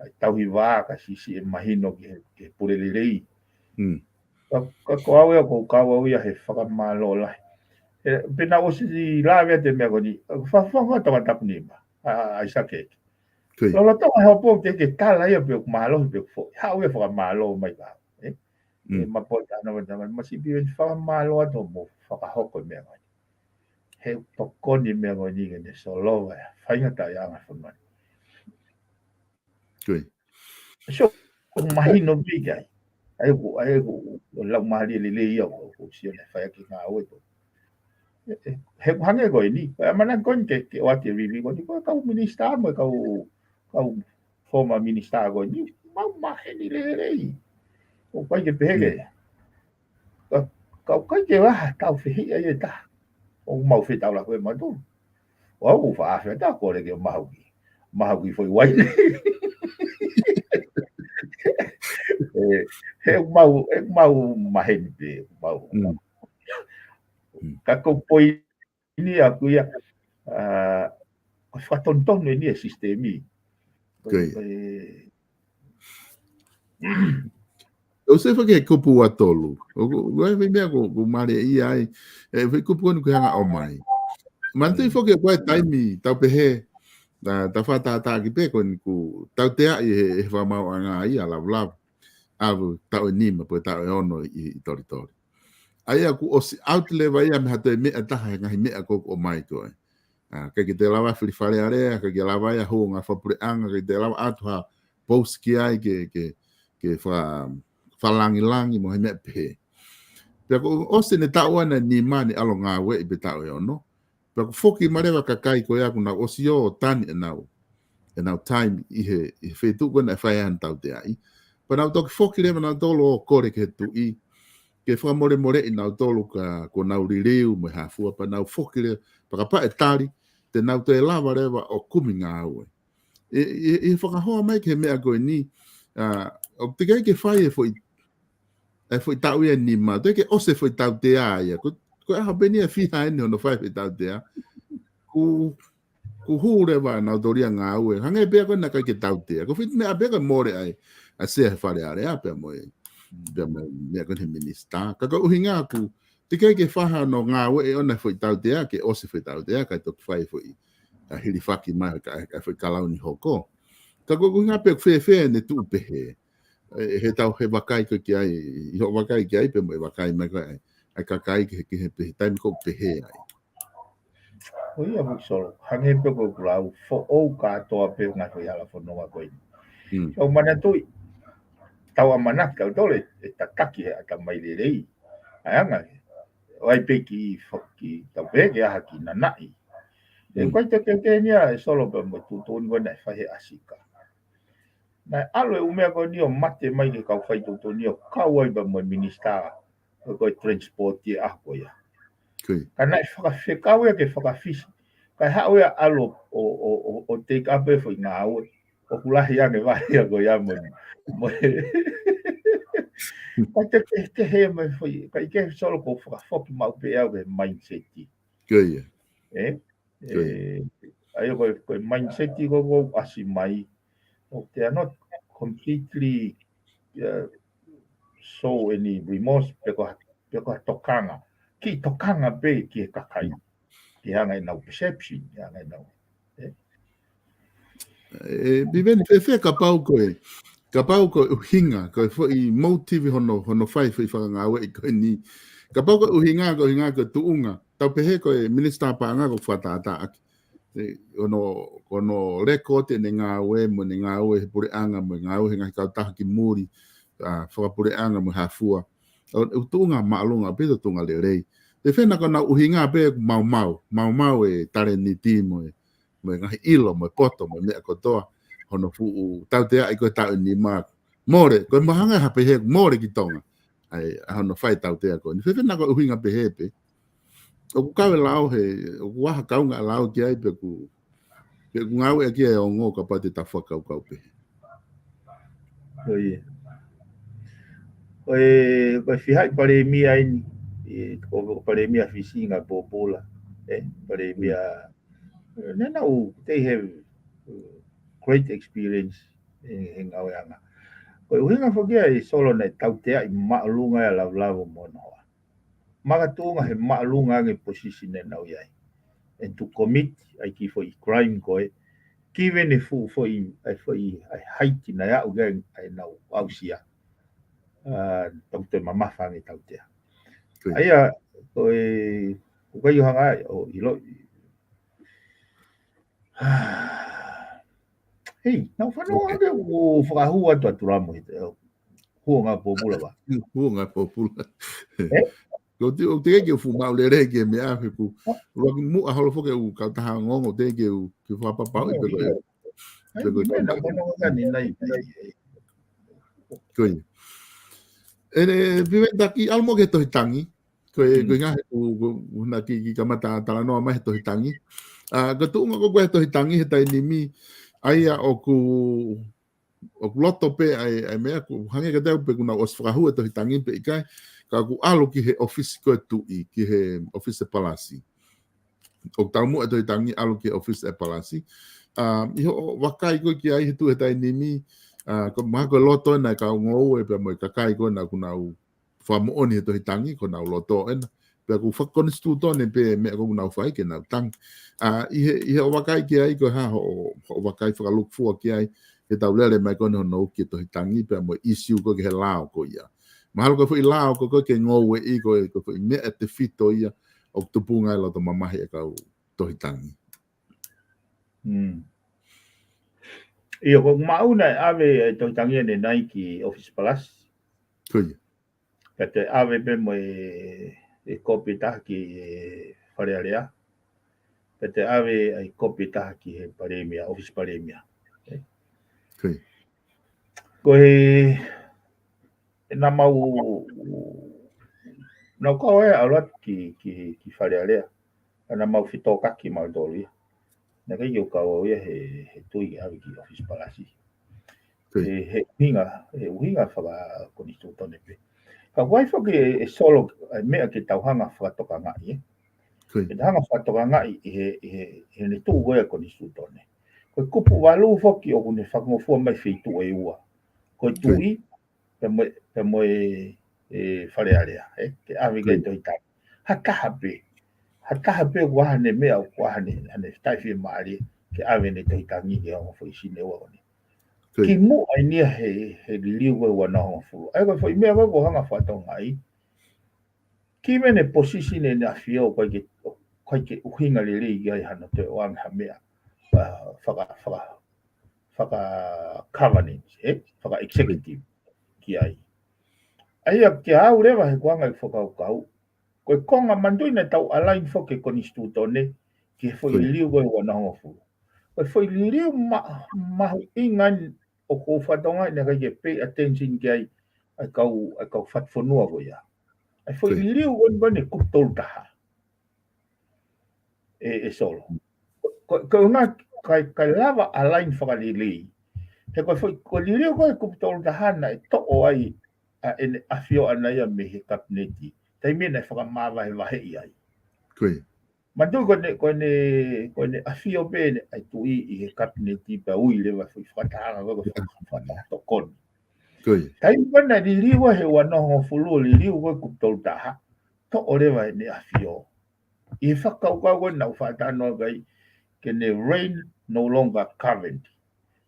ʻa e tauhi vā ka siʻisiʻi e mahino ki he, ki he pule lelei. Ka, ka ko au ia, ko e kau au ia he fakamālō lahi. Ē, pea naʻe ʻosi lave atu e meʻa ko eni, fa-, fa-, fa-, tama tapu nima, ʻa, ʻa ʻAisake. Lolotonga he hopo te ke tala ia pe ʻoku mālohi pe ʻoku foʻi. Haʻu ia fakamālō mai ka, ē? ʻE, ma pō tana ma tama, ma sipi ven fakamālō atu mo fakahoko e meʻa ko eni. He tokoni e meʻa ko eni ke ne solova e faingataʻaʻia ʻa e fonua ni. So, ʻoku mahino pē ki ai. ʻA ia ʻoku, ʻa ia ʻoku, ʻoku laumālie lelei ia ʻoku, ʻoku sio naʻe fai ʻaki e ngāue ko. Ē, ē, he ʻoku hangē ko eni, ʻa e mana ko eni ke, ke ʻoatu e review ko eni, ko e kau minisitā mo e kau, kau former minisitā ko eni, mau maheni lelei. ʻOku ʻikai ke pehē ke. Ka, ka ʻoku ʻikai ke ʻi ai ha tau fehiʻa ia ʻe taha. ʻOku mau fetaulaki ʻe mautolu. ʻOku ou faʻa feta kole ke mahuki. Mahuki foʻi uaine. ʻE, he ʻoku mau, he ʻoku mau maheni pē, ʻoku mau. Mm. Mm. Ka ko e poini ʻaku ia, ʻa, ko e fakatonutonu eni e sisitemi. Ko ia. ʻE, ʻOsi foki he kupu ua tolu. ʻOku, ʻoku ʻi ai e foʻi meʻa ʻoku, ʻoku mālie ia ai. ʻE, foʻi kupu ʻoku ke hanga ʻo ʻomai. Manatuʻi foki ko e taimi, tau pehē, ʻa, tau fakatātāʻaki pē ko eni ʻoku tauteaʻi he, he fakamaauʻanga ia, Lavulavu. ʻAlu taʻu ʻe nima, pe ko e taʻu ʻe ono ʻi, ʻi Tolitoli. ʻA ia kuo ʻosi out leva ia mei ha toe meʻa ʻe taha he ngaahi meʻa ʻoku ʻomai ko ē. ʻA, ʻikai ke toe lava fili Fale Alea, ʻikai ke lava ia hū ngaahi fakapuleʻanga, ʻikai ke toe lava ʻatu ha post ki ai ke, ke, ke fa-, fakalāngilangi mo e meʻa pehē. Pea kuo ʻosi ʻene taʻu ʻe nima ʻene ʻalu ʻo ngāueʻi pē taʻu ʻe ono. Pea kuo foki mai leva e kakai ko ia kuo nau ʻosi ō ʻo tani ʻenau, ʻenau taimi ʻi he, ʻi he feituʻu ko ē naʻe fai ai ʻa e tauteaʻi. Pea nau toki foki leva nautolu ʻo kole ki he tuʻi ke fakamolemoleʻi nautolu ka kuo nau liliu mo e hā fua, pea nau foki leva, pea kapau ʻe tali, te nau toe lava leva ʻo kumi ngāue. ʻI, ʻi, ʻi he fakahoa mai ki he meʻa ko eni, ʻa, ʻoku teʻeki ai ke fai e foʻi, e foʻi taʻu ia ʻe nima, teʻeki ke ʻosi e foʻi tautea ia. Ko, ko e ʻaho pē eni ʻe fiha eni hono fai e foʻi tautea. Kuo, kuo hū leva nautolu ia ʻo ngāue. Hangē pē ko ē naʻe ʻikai ke tautea. Ko e foʻi meʻa pē ko e mole ai ʻa e Sea he Fale Alea pea mo e, pea mo e meʻa ko eni he minisitā. Ka ko e ʻuhinga ʻoku teʻeki ai ke fai hano ngāueʻi ʻona e foʻi tautea, ke ʻosi e foʻi tautea, kae toki fai e foʻi, ʻa, hilifaki mai, ka, ka foʻi kalauni hoko. Ka ko e ʻuhinga pē ʻoku fēfē ʻene tuʻu pehē. ʻE, he tau he vakai ko ē ki ai, ʻi hoʻo vakai ki ai pea mo e vakai mai ko ē ʻa e kakai ki he, ki he pehē, taimi ʻoku pehē ai. Ko ia mo Solo, hangē pē ko ʻeku lau, foʻou kātoa pē ngaahi foʻi hala fononga ko eni. Mm. Tau manatuʻi, tau ʻamanaki kitautolu ʻe tataki he ʻatamai lelei. ʻA e anga, ʻoku ʻi ai pē kiʻi fo-, kiʻi tau pehē ke ʻaha ki nanaʻi. ʻE, mm, ko e te ke ke nia ʻe Solo pea mo e tuʻutuʻuni ko ē naʻe fai he ʻAsika. Naʻe ʻalu e ʻū meʻa ko eni ʻo mate mai ki he kau faituʻutuʻuni ʻo kau ai pea mo e minisitā ko ē ko e transport ʻi he ʻaho ko ia. Ko ia. Ka naʻe fakafekau ia ke fakafisi. Kae haʻu ia ʻo ʻalu ʻo, ʻo, ʻo, ʻo take up e foʻi ngāue. ʻOku lahi ange vahe ia ko ia mo, mo. Ka te ke, ke he mai foʻi, ka ʻi he Solo ʻoku fakafoki maʻu pē au ki he mindset. Ko ia. ʻE? Ko ia. ʻE, ʻa ia ko e, ko e mindset ko ē ʻoku ʻasi mai, ʻoku they are not completely, uh, show any remorse pe ko ha, pe ko ha tokanga. Kiʻi tokanga pē ki he kakai. Mm. Ki he anga ʻenau perception, ki he anga ʻenau. ʻE? ʻE, Piveni, fēfē kapau ko e, kapau ko e ʻuhinga, ko e foʻi motive hono, hono fai foʻi fakangāueʻi ko eni. Kapau ko e ʻuhinga, ko e ʻuhinga ko e tuʻunga. Tau pehē ko e minisitā paʻanga ʻoku fakatātāʻaki. ʻE, hono, hono lēkooti ʻene ngāue, mo ʻene ngāue he puleʻanga, mo e ngāue he ngaahi kautaha ki muli, ʻa, fakapuleʻanga mo e hā fua. ʻO, ʻo tuʻunga māʻolunga, pito tuʻunga lelei. Fēfē naʻa ko ʻenau ʻuhinga pē maumau, maumau e talēniti mo e, mo e ngaahi ʻilo, mo e poto, mo e meʻa kotoa, hono fuʻu tauteaʻi ko e taʻu ʻe nima. Mole, ko e mahanga ha pehē, mole ki Tonga. ʻA e, ʻa hono fai tautea ko eni. Fēfē naʻa ko e ʻuhinga pehē pē. ʻOku kau e lao he, ʻoku ʻi ai ha kaunga lao ki ai pe ʻoku, pe ʻoku ngāueʻaki e ongo kapau te ta fakakaukau pehē. Ko ia. Ko e, ko e fiha ʻi palēmia eni, ʻi, ko, ko palēmia Fisi Ngāue Pōpula, ʻe, palēmia, mm, naʻa nau, they have, uh, great experience, ʻe, he ngāueʻanga. Ko e ʻuhinga foki ia ʻe Solo naʻe tauteaʻi māʻolunga ia Lavulavu mo hono hoa. Makatuʻunga he māʻolunga ange position naʻa nau ʻi ai. And to commit, ʻa e kiʻi foʻi crime ko ē. Given e fuʻu foʻi, ʻa e foʻi, ʻa e height naʻe aʻu ki ai, ʻa ʻenau aʻusia. ʻA, tau toe mamafa ange tautea. Ko ia. ʻA ia, ko e, ʻoku ʻikai ʻo hanga ai, ʻo ʻiloʻi. Hei, nau fanongo ange ʻo fakahū atu ʻa Tulamu he, ʻo, Huʻonga Pōpula va. Huʻonga Pōpula. ʻE? Ko te, ʻoku teʻeki ke u fuʻu maʻu lelei ki he meʻa he ʻoku, ʻoku muʻa holo foki ʻeku kautaha ongoongo teʻeki ke u, ke fakapapauʻi pe ko e. Ai, pe ko e meʻa na fanongo ka ni nai, nai. Ko ia. ʻE, ʻe, Piveni taki, ʻalu mo ke tohi tangi. Ko e, ko e ngaahi, ko, ko, ko na ki, ki kamata talanoa mai he tohi tangi. ʻA, ko e tuʻunga ko ē he tohi tangi he taimi ni, ʻa ia ʻoku, ʻoku loto pē ʻa e, ʻa e meʻa ʻoku hangē ka teu pe kuo nau ʻosi fakahū e tohi tangi pe ʻikai, ka ʻoku ʻalu ki he ʻōfisi ko ē tuʻi, ki he ʻōfisi palasi. ʻOku taumuʻa e tohi tangi ʻalu ki he ʻōfisi palasi. ʻA, ʻi hoʻo vakai ko ē ki ai he tuʻu he taimi ni, ʻa, ko e mahalo ko e loto ena e kau ngoue pea mo e kakai ko ena ʻoku nau fakamoʻoni he tohi tangi, ko ʻenau loto ena. Pea ʻoku fakakonisitūtone pē meʻa ʻoku nau fai ke nau tangi. ʻA, ʻi he, ʻi hoʻo vakai ki ai ko e hā hoʻo, hoʻo vakai fakalukufua ki ai, he tau lele mai ko eni hono uki e tohi tangi, pea mo e ʻīsiu ko ē ki he lao ko ia. Mahalo ko e foʻi lao ko ē ke ngoueʻi ko e, ko e foʻi meʻa tefito ia, ʻoku tupunga e loto mamahi e kau tohi tangi. Mm. ʻIo, ko e maʻu naʻe ʻave e tohi tangi ʻanenai ki ʻōfisi palasi. Ko ia. Pea toe ʻave pē mo e, e kopi ʻe taha ki he Fale Alea. Pea toe ʻave ʻa e kopi ʻe taha ki he palēmia, ʻōfisi palēmia. Ē? Ko ia. Ko e, ʻe naʻa mau, naʻa mau kau ai ʻalu atu ki, ki, ki Fale Alea. ʻA naʻa mau fetōkaki mautolu ia. Naʻe ʻikai ke u kau au ia he, he tui ke ʻave ki ʻōfisi palasi. Ko ia. He, he ʻuhinga, he ʻuhinga fakakonisitūtone pē. Ka ʻoku ʻi ai foki e, e solo, e meʻa ke tau hanga fakatokangaʻi, ē? Ko ia. Ke tau hanga fakatokangaʻi ʻi he, ʻi he, ʻi heʻene tuʻu ko ē ʻa e konisitūtone. Ko e kupu valu foki ʻoku ne fakangofua mai feituʻu ʻe ua. Ko e, ko ia, tuʻi, pea mo e, pea mo e, e, Fale Alea, ē? Ke ʻave ki ai e, ko ia, tohi tangi. Ha taha pē. Ha taha pē ʻoku ʻi ai haʻane meʻa, ʻoku ʻi ai haʻane, haʻane taʻefiemālie ke ʻave ʻene tohi tangi ki he ongo foʻi Sine ua ko eni. Ko ia. Kimuʻa eni ia he, he liliu ko ē ua noa hongofulu. ʻA ia ko e foʻi meʻa ko ē ʻoku ou hanga fakatokangaʻi. Ki mene position ʻene ʻafio ʻoku ʻikai ke, ʻoku ʻikai ke ʻuhinga lelei ki ai hano toe ʻoange ha meʻa, ʻa, faka, faka, faka-governance, ē? Faka-executive ki ai. ʻA ia kia au leva he kuonga ʻeku fakakaukau, ko e konga manatuʻi naʻa tau align foki e konisitūtone ki he foʻi, ko ia, liliu ko ē ua noa hongofulu. Ko e foʻi liliu ma-, mahuʻinga eni ʻoku ou fakatokangaʻi naʻe ʻikai ke pay attention ki ai ʻa e kau, ʻa e kau fatufonua ko ia. ʻA e foʻi, ko ia, liliu ko eni ko eni kupu tolu taha. ʻE, ʻe Solo. Ko, ko e ʻuhinga, ʻikai, ʻikai lava align fakalelei. He ko e foʻi, ko e liliu ko ē kupu tolu taha naʻe toʻo ai ʻa ʻene ʻafio ʻaʻana ia mei he kapineti. Taimi naʻe fakamavahevaheʻi ai. Ko ia. Manatuʻi ko ʻene, ko ʻene, ko ʻene ʻafio pē ʻene ʻa e tuʻi ʻi he kapineti pea ui leva foʻi fakatahaʻanga ko ē ko e faka-, fakataha tokoni. Ko ia. Taimi ko ē naʻe liliu ai he ua noa hongofulu, liliu ko ē kupu tolu taha, toʻo leva ʻene ʻafio. ʻI he fakakaukau ko ē naʻa ku fakatalanoa ki ai, ke ne reign no longer governed.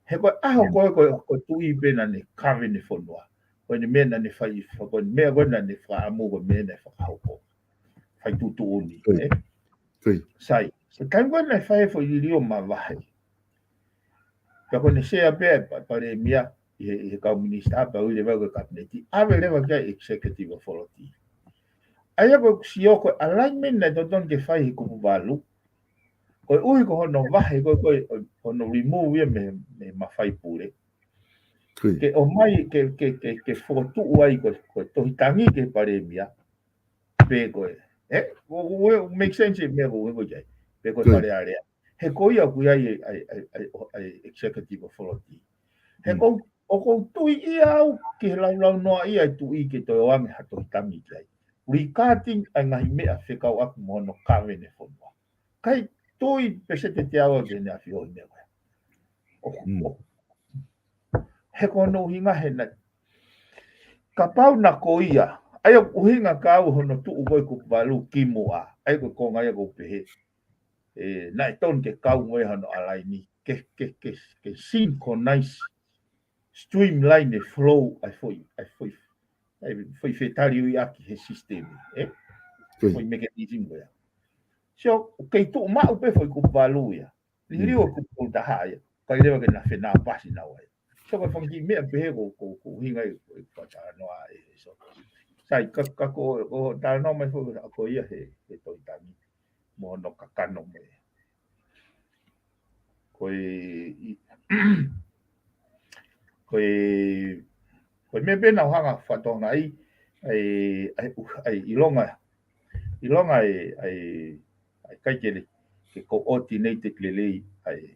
He ko e ʻaho, mm, ko ē ko e, ko e tuʻi pē naʻa ne govern e fonua. Ko ʻene meʻa naʻa ne fai, ko ʻene meʻa ko ē naʻa ne fakaʻamu, ko e meʻa naʻe fakahoko. Fai tuʻutuʻuni, ko ia, ē? Ko ia. Sai, so taimi ko ē naʻe fai e foʻi liliu mavahe. Pea ko ʻene sea pē ʻa e pa-, palēmia ʻi he, ʻi he kau minisitā pea ui leva ko e kapineti. ʻAve leva ki ai executive authority. ʻA ia ko ʻeku sio ko e alignment naʻe totonu ke fai he kupu valu. Koeʻuhi ko hono vahe ko ē, ko ē, hono remove ia mei, mei he mafai pule. Ko ia. Ke ʻomai, ke, ke, ke, ke fokotuʻu ai ko e, ko e tohi tangi ki he palēmia. Pe ko e, ē, ʻoku, ʻoku make sense e meʻa ʻoku ou ʻeke ai. Pe ko e, ko ia, Fale Alea. He ko ia ʻoku ʻi ai e, ʻa e, ʻa e, ʻa e, ʻa e executive authority. He, mm, ʻoku ou, ʻoku ou tui ia au ki he laulaunoaʻia e tuʻi ke toe ʻoange ha tohi tangi ki ai. Regarding ʻa e ngaahi meʻa fekauʻaki mo hono govern e fonua. ʻIkai tui pe sētete au ki heʻene ʻafio he meʻa ko ē. ʻO, mm, ʻo. He ko hono ʻuhinga he naʻe, kapau naʻa ko ia, ʻa ia ʻoku ʻuhinga kia au hono tuʻu ko ē kupu valu kimuʻa, ʻa ia ko e konga ia ʻoku ou pehē, ē, naʻe totonu ke kau mo ia hono align, ke, ke, ke, ke synchronize, streamline e flow ʻa e foʻi, ʻa e foʻi, ʻa e foʻi fetaliuiʻaki he system, ē? Ko ia. Foʻi mechanism ko ia. So, kei tuʻu maʻu pē foʻi kupu valu ia. Liliu, mm, ʻa e kupu tolu taha ia. ʻIkai leva ke na fenāpasi naua ia. So, ko e fanga kiʻi meʻa pehē ʻoku, ʻoku, ʻoku ou ʻuhinga ai ko e fakatalanoa ē, ē, so. Sai, ka, ka ko, ko e talanoa mai foki ʻa ko ia he, he tohi tangi. Mo hono kakano mo e. Ko e, ʻi, ko e, ko e meʻa pē naʻa ku hanga fakatokangaʻi, ʻa e, ʻa e, ʻa e ʻilonga ʻilonga ʻa e, ʻa e, ʻa e ʻikai ke le, ke coordinated lelei ʻa e.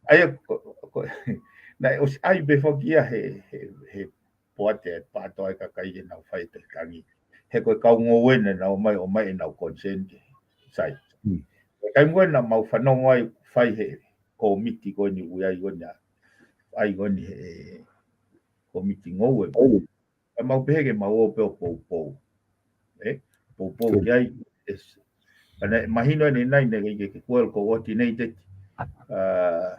ʻA ia ko, ko, naʻe ʻosi ʻai pē foki ia he, he, he poate ʻa e pātoa ʻa e kakai ke nau fai e tohi tangi. He ko e kau ngoue naʻa nau ō mai, ō mai ʻenau consent ke sai. Mm. Ko e taimi ko ē naʻa mau fanongo ai fai he kōmiti ko eni ʻoku ʻi ai ko eni ʻa, ʻai ko eni he kōmiti ngoue. ʻA mau pehē ke mau ō pē ʻo poupou. ʻE? Poupou ki ai. ʻEs. Ka naʻe mahino ʻanenai naʻe ʻikai ke, ke well coordinated. Uh,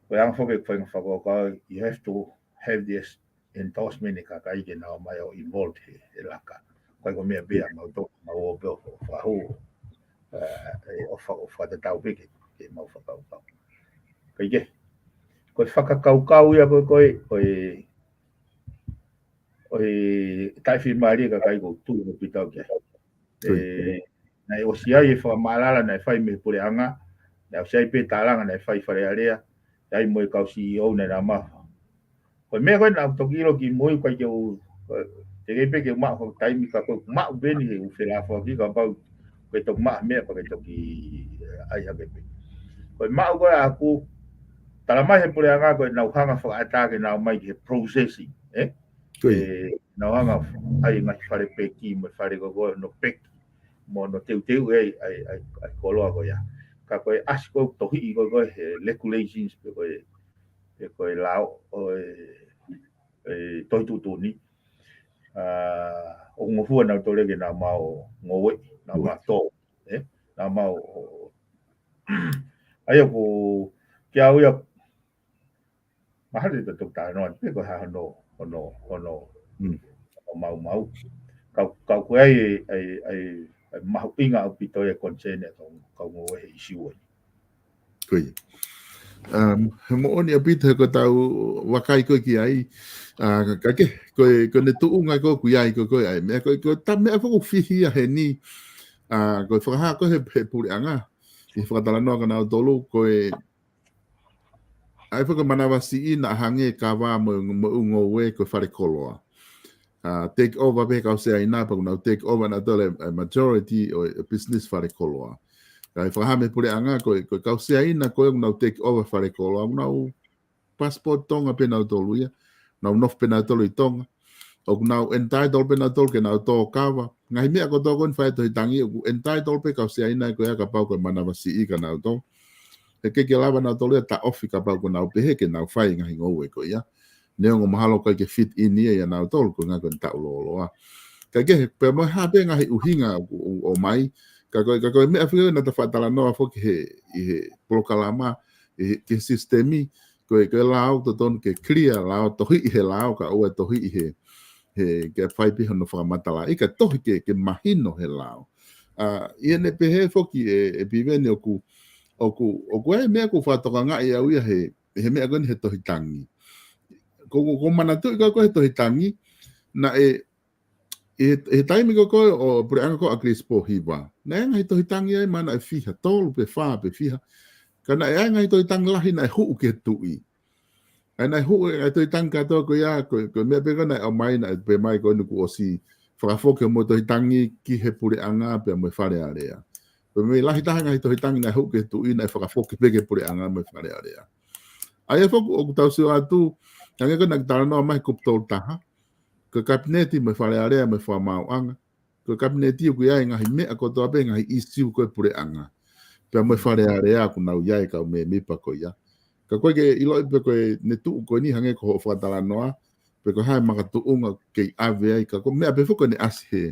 ko e anga foki e faʻahinga fakakaukau, you have to have this endorsement ʻa e kakai ke nau ō mai ʻo involved he, he laka. Ko e ko e meʻa pē ia mau toki, mau ō pē ʻo, ʻo fakahū. Uh, ʻe, ʻo fa-, ʻo fakatatau pē ke, ke mau fakakaukau. Kae kehe, ko e fakakaukau ia ko e, ko e, ko e, ʻo e taʻefiemālie ʻa e kakai ʻoku ou tui ʻaupito ki ai. ʻE, naʻe ʻosi ʻi ai e fakamaʻalaʻala naʻe fai mei he puleʻanga, naʻe ʻosi ʻi ai pē tālanga naʻe fai Fale Alea, ʻi ai mo e kau C E O naʻe nau mafa. Ko e meʻa ko ē naʻa ku toki ʻilo kimui, ʻikai ke u, teʻeki pē ke u maʻu ha taimi ka ko e maʻu pē eni he ʻoku felafoaki kapau ke toki maʻu ha meʻa pea ke toki, ʻe, ʻai hake pē. Ko e maʻu ko ē ʻaʻaku, tala mai he puleʻanga ko ʻenau hanga fakaʻatā ke nau ō mai ki he processing, ʻe? ʻE, nau hanga ʻai ngaahi fale peki mo e fale ko ē ko hono peki mo hono teuteu ʻa e, ʻa e, ʻa e, ʻa e koloa ko ia. Ka ko e ʻasi ko ē tohiʻi ko ē ko ē he regulations pe ko e, pe ko e lao ʻo e, e tohi tuʻutuʻuni. ʻA, ʻoku ngofua nautolu ke nau maʻu ngoue, nau maʻu tō, ʻe? Nau maʻu, ʻa ia ko, kia au ia, mahalo te tau talanoa pē ko e hā hono, hono, hono, hono maumau. Kau, kau ko e ʻai, ʻai, ʻai, ʻai mahuʻinga ʻaupito e concern ʻa e kau, kau ngoue he ʻisiū ai. Ko ia. Um, he moʻoni ʻaupito he ko ʻetau vakai ko ē ki ai. Uh, ka ke, ko e, ko ʻene tuʻunga ko ē ʻoku ʻi ai ko ē ko e ʻai. Meʻa ko e, ko e ta meʻa foki ʻoku fihi ia heni. Uh, ko e fakahā ko ē he, he puleʻanga. ʻI he fakatalanoa kia nautolu, ko e ʻai foki manavasiʻi naʻa hangē kava mo, mo e ʻū ngoue ko e fale koloa. Uh, take over pē kau Siaina, pea ʻoku nau take over nautolu e, e majority ʻo e business fale koloa. Ka ʻi he fakahā mei he puleʻanga ko e, ko e kau Siaina ko ē ʻoku nau take over fale koloa, ʻoku nau passport Tonga pē nautolu ia, nau nofo pē nautolu ʻi Tonga. ʻOku nau entitled pē nautolu ke nau tō kava. Ngaahi meʻa kotoa ko eni fai tohi tangi, ʻoku entitled pē kau Siaina ko ia kapau ko e manavasiʻi kia nautolu. He ʻikai ke lava nautolu ia taʻofi kapau ko ʻenau pehē ke nau fai ngaahi ngoue ko ia. Neongo mahalo ʻikai ke fit in ia ʻia nautolu ko e ngaahi ko eni taʻu lōloa. Ka ke, pea mo e hā pē ngaahi ʻuhinga ʻo, ʻo, ʻomai. Ka ko e, ka ko e meʻa foki naʻa ta fakatalanoa foki he, ʻi he polokalama, ʻi he, ki he sisitemi, ko e, ko e lao totonu ke clear, lao tohiʻi he lao, kae ʻoua tohiʻi he, he ke fai pē hono fakamatalaʻi, ka tohi ke, ke mahino he lao. ʻA, ʻi heʻene pehē foki ʻe, ʻe Piveni ʻoku, ʻoku, ʻoku ʻi ai e meʻa ʻoku fakatokangaʻi au ia he, he meʻa ko eni he tohi tangi. Ko, ko, ʻoku ou manatuʻi ko ē ko e he tohi tangi, naʻe, ʻi he, he taimi ko ē ko ē ʻo e puleʻanga ko ē ʻa ʻAkilisi Pōhiva, naʻe ʻi ai e ngaahi tohi tangi ai mahalo naʻe fiha, tolu pe fā pe fiha. Ka naʻe ʻi ai e ngaahi tohi tangi lahi naʻe huʻu ki he tuʻi. ʻA ia naʻe huʻu e ngaahi tohi tangi kātoa ko ia, ko, ko e meʻa pē ko ē naʻe ʻomai naʻe pehē mai ko eni kuo ʻosi fakafoki hoʻomou tohi tangi ki he puleʻanga pea mo e Fale Alea. Pea mei he lahi taha e ngaahi tohi tangi naʻe huʻu ki he tuʻi naʻe fakafoki pē ki he puleʻanga mo e Fale Alea. ʻA ia foki ʻoku tau sio atu, hangē ko ē naʻa ke talanoa mai he kupu tolu taha, ko e Kapineti mo e Fale Alea mo e Fakamaauʻanga. Ko e Kapineti ʻoku ʻi ai e ngaahi meʻa kotoa pē, ngaahi ʻisiū ko ē puleʻanga. Pea mo e Fale Alea ʻoku nau ʻi ai e kau mēmipa ko ia. Ka ʻoku ʻikai ke ʻiloʻi pe ko ʻene tuʻu ko eni hangē ko hoʻo fakatalanoa, pe ko e hā e makatuʻunga kei ʻave ai, ka ko e meʻa pē foki ʻoku ne ʻasi he,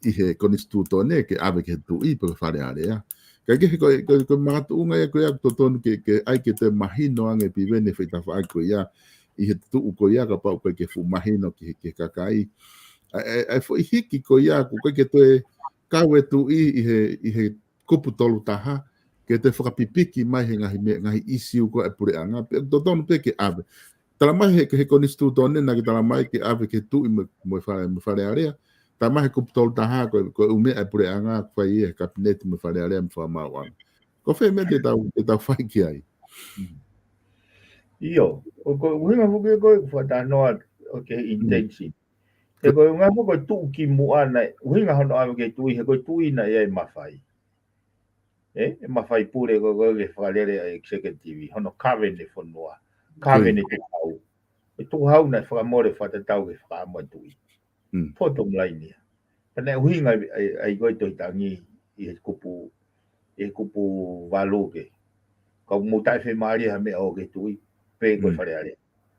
ʻi he konisitūtone ke ʻave ki he tuʻi pe ko e Fale Alea. Ka ke he ko e, ko e, ko e makatuʻunga ia ko ia ʻoku totonu ke, ke ʻai ke toe mahino ange Piveni he faitafaʻaki ko ia, ʻi he tuʻu ko ia kapau ʻoku ʻikai ke fuʻu mahino ki he, ki he kakai. ʻA e, ʻa e foʻi hiki ko ia, ʻoku ʻikai ke toe kau e tuʻi ʻi he, ʻi he kupu tolu taha, ke toe fakapipiki mai he ngaahi meʻa, ngaahi ʻisiū ko ē ʻa e puleʻanga, pea ʻoku totonu pē ke ʻave. Tala mai he, he konisitūtone naʻa ke tala mai ke ʻave ki he tuʻi mo, mo e Fale, mo e Fale Alea. Tala mai he kupu tolu taha ko e, ko e ʻū meʻa ʻa e puleʻanga ʻoku fai ia he Kapineti mo e Fale Alea mo e Fakamaauʻanga. Ko fē meʻa te tau, te tau fai ki ai? ʻIo, ʻoku, ʻoku ʻuhinga foki ko e fakatalanoa ʻo e intention. He ko e ngaahi ko e tuʻu ki muʻa naʻe, ʻuhinga hono ʻave ki he tuʻi, he ko e tuʻi naʻe ʻi ai e mafai. ʻE, e mafai pule ko ē ke fakalele ʻa e executive, hono govern e fonua, govern e tukuhau. E tukuhau naʻe fakamole fakatatau ki he fakaʻamu ʻa e tuʻi. Bottom line ia. Pea naʻe ʻuhinga ai, ai, ai ko e Tohi Taʻangi ʻi he kupu, ʻi he kupu valu ke. Ka mou taʻefemālie ha meʻa ʻo ke tuʻi, pe ko e Fale Alea.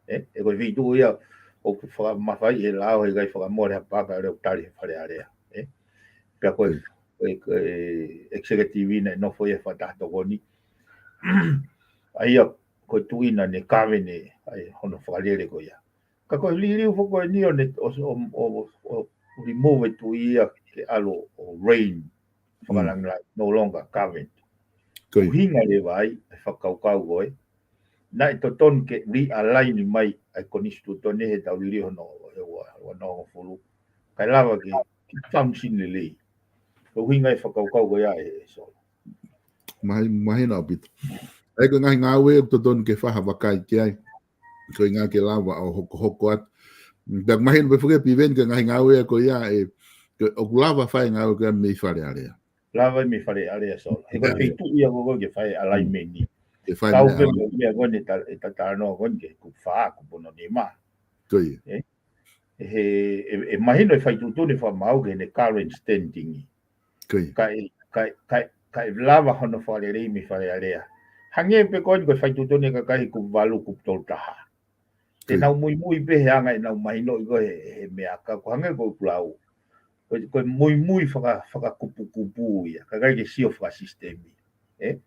ʻE, ʻe ko e feituʻu ia, ʻoku fakamafai he lao, he ʻikai fakamole ha paka leo tali he Fale Alea. ʻE, pea ko e, ko e, ko e executive naʻe nofo ia fakataha tokoni. ʻA ia, ko e tuʻi naʻa ne govern e, ʻa e hono fakalele ko ia. Ka ko e liliu foki ko eni ʻo ne, ʻo, ʻo, ʻo, ʻo remove e tuʻi ia ke ʻalu ʻo reign fakalangilangi, no longer govern. Ko ia. ʻUhinga leva ai, e fakakaukau ko ē. Naʻe totonu ke realign mai ʻa e konisitūtone he tau liliu hono, he ua, ua noa hongofulu. Kae lava ke, ke function lelei. Ko e ʻuhinga e fakakaukau ko ia ē, ē Solo. Mahi-, mahino ʻaupito. ʻA ia ko e ngaahi ngāue ʻoku totonu ke fai ha vakai ki ai. Ko e ʻuhinga ke lava ʻo hokohoko atu. Pea mahino pē foki ʻe Piveni ko e ngaahi ngāue ko ia ē, ko e ʻoku lava fai e ngāue ko ia mei Fale Alea. Lava mei Fale Alea Solo. He ko e feituʻu ia ko ē ke fai alignment ni. Ke fai meʻa pē mo e meʻa ko eni ta-, e ta talanoa ko eni ki he kupu fā, kupu ono nima. Ko ia. ʻE? He, ʻe, ʻe mahino e faituʻutuʻuni fakamaau ki heʻene current standing. Ko ia. Kae, kae, kae, kae lava hono fakalelei mei Fale Alea. Hangē pē ko eni ko e faituʻutuʻuni e kakai he kupu valu, kupu tolu taha. Te nau muimui pē he anga ʻenau mahinoʻi ko ē he, he meʻa ka ko e hangē ko ʻeku lau. Ko, ko e muimui faka-, fakakupukupu ia. Kae ʻikai ke sio fakasisitemi. ʻE?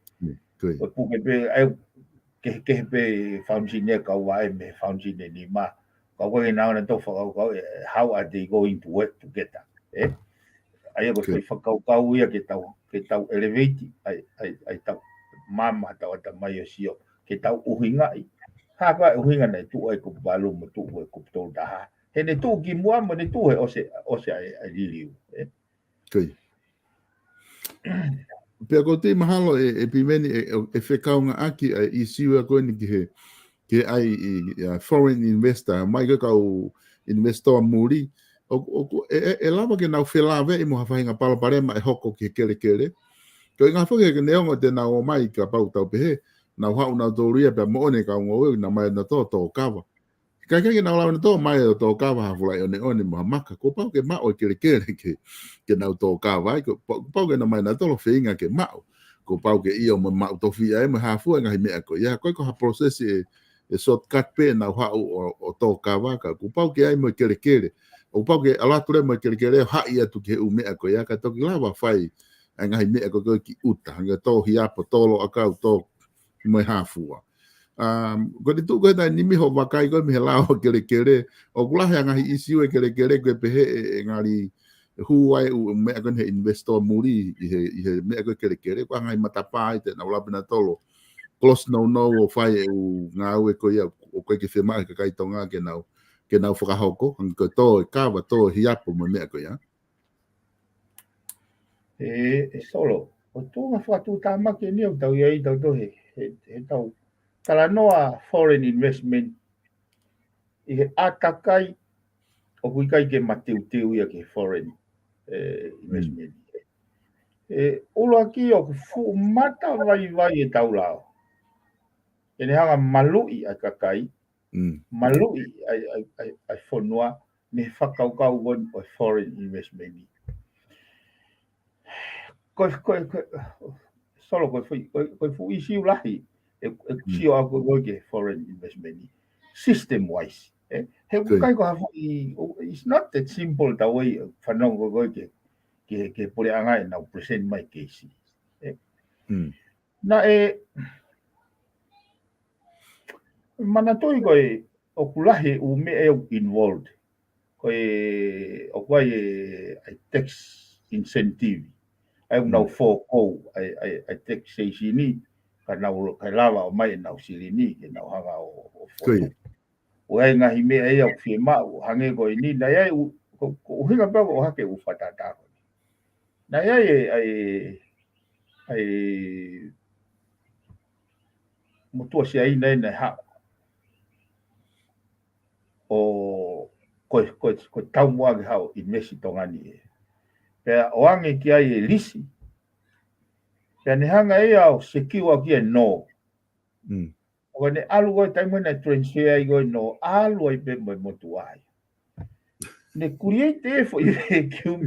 Ko e puke pē, ʻa e, kehekehe pē function ʻe kau ai mei he function ʻe nima. Kau ko ē naʻa nau tō fakakaukau, ʻe, how are they going to work together? ʻE? ʻA ia ko e fakakaukau ia ke tau, ke tau elevate, ʻa e, ʻa e, ʻa e tau, mama tau ata mai ʻo sio, ke tau ʻuhingaʻi. Hā ko ā e ʻuhinga naʻe tuʻu ai kupu valu mo tuʻu ai kupu tolu taha. He ne tuʻu ki muʻa mo ne tuʻu he ʻosi, ʻosi ʻa e, ʻa e liliu. ʻE? Ko ia. Pea ʻoku ou tui mahalo ʻe, ʻe Piveni ʻe, ʻe, ʻe fekaungaʻaki ʻa e ʻīsiu ko eni ki he, ki he ʻai ʻi, ʻa foreign investor, mai ko e kau investor muli. ʻO, ʻo, ʻe, ʻe, ʻe lava ke nau felāveʻi mo ha faʻahinga palopalema ʻe hoko ki he kelekele. Ko e ʻuhinga foki he neongo te nau ō mai kapau tau pehē, nau haʻu nautolu ia pea moʻoni e kau ngoue, nau mai nautolu tō kava. Kae ʻikai ke nau lava nautolu mai ʻo tō kava ha fuʻu laʻi ʻoneʻone mo ha maka, kuo pau ke maʻu e kelekele ke, ke nau tō kava ai, kuo pa-, kuo pau ke nau mai nautolu feinga ke maʻu, kuo pau ke ʻio mo maʻu tofiʻa ai mo e hā fua e ngaahi meʻa ko ia, ʻikai ko ha process ʻe, ʻe shortcut pē nau haʻu ʻo, ʻo tō kava ka, kuo pau ke ʻi ai mo e kelekele, kuo pau ke ʻalu atu leva mo e kelekele ʻo haʻi atu ki he ʻū meʻa ko ia, kae toki lava fai ʻa e ngaahi meʻa ko ē ki ʻuta, hangē tō hiapo, tō loʻakau, tō mo e hā fua. Um, ko e tuʻu ko ē taimi ni hoʻo vakai ko ē mei he lao ʻo e kelekele, ʻoku lahi ʻa e ngaahi ʻīsiu ʻo e kelekele ko ē pehē ʻe, ʻe ngali hū ai ʻū meʻa ko ē he investor muli ʻi he, ʻi he meʻa ko ē kelekele, ko e ngaahi matapā ʻi te nau lava pē nautolu close nounou ʻo fai e ʻū ngāue ko ia ʻoku ʻikai ke fiemaʻu ʻe he kakai Tonga ke nau, ke nau fakahoko, hangē ko e tō e kava, tō e hiapo mo e meʻa ko ia. ʻE, ʻe Solo, ʻoku tuʻunga fakatuʻutāmaki eni ʻoku tau ʻi ai tautolu he, he, he tau talanoa foreign investment ʻi he ʻātakai ʻoku ʻikai ke mateuteu ia ki he foreign, ʻe, investment. ʻE, ʻuluaki ʻoku fuʻu matavaivai e tau lao. ʻE ne hanga maluʻi ʻa e kakai, maluʻi ʻa e, ʻa e, ʻa e, ʻa e fonua, mei he fakakaukau ko eni ʻo e foreign investment ni. Ko e, ko e, ko e, Solo ko e fuʻu, ko e, ko e fuʻu ʻīsiu lahi, ʻe, ʻe sio ʻaku ko ē ki he foreign investment ni. System wise. ʻE, he ʻikai ko ha fuʻu, it's not that simple the way, fanongo ko ē ki he, ki he, ki he puleʻanga ʻenau present mai keisi. ʻE. Naʻe, manatuʻi ko ē, ʻoku lahi e ʻū meʻa ʻoku involved. Ko e, ʻoku ʻi ai e, ʻa e tax incentive. ʻA ia ʻoku nau fokotuʻu, ʻa e, ʻa e, ʻa e taxation ni, ka nau, ka lava ʻo ʻomai ʻenau silini, ke nau hanga ʻo, ʻo fokotuʻu. ʻOku ʻi ai e ngaahi meʻa ia ʻoku fiemaʻu, hangē ko eni, naʻe ʻi ai ʻū, ko, ko e ʻuhinga pē ʻoku ʻohake ʻū fakatātā ko eni. Naʻe ʻi ai e, ʻa e, ʻa e, motuʻa Siaina ʻi he haʻu ʻo, ko e, ko e, ko e taumuʻa ke haʻu ʻo invest ʻi Tonga ni ē. Pea ʻoange ki ai e lisi. Pea ne hanga ia ʻo secure ki ai e nō. Mm. ʻO ne ʻalu ko e taimi naʻe transfer ai ko e nō, ʻalu ai pē mo e motuʻa ia. Ne create e foʻi vacuum.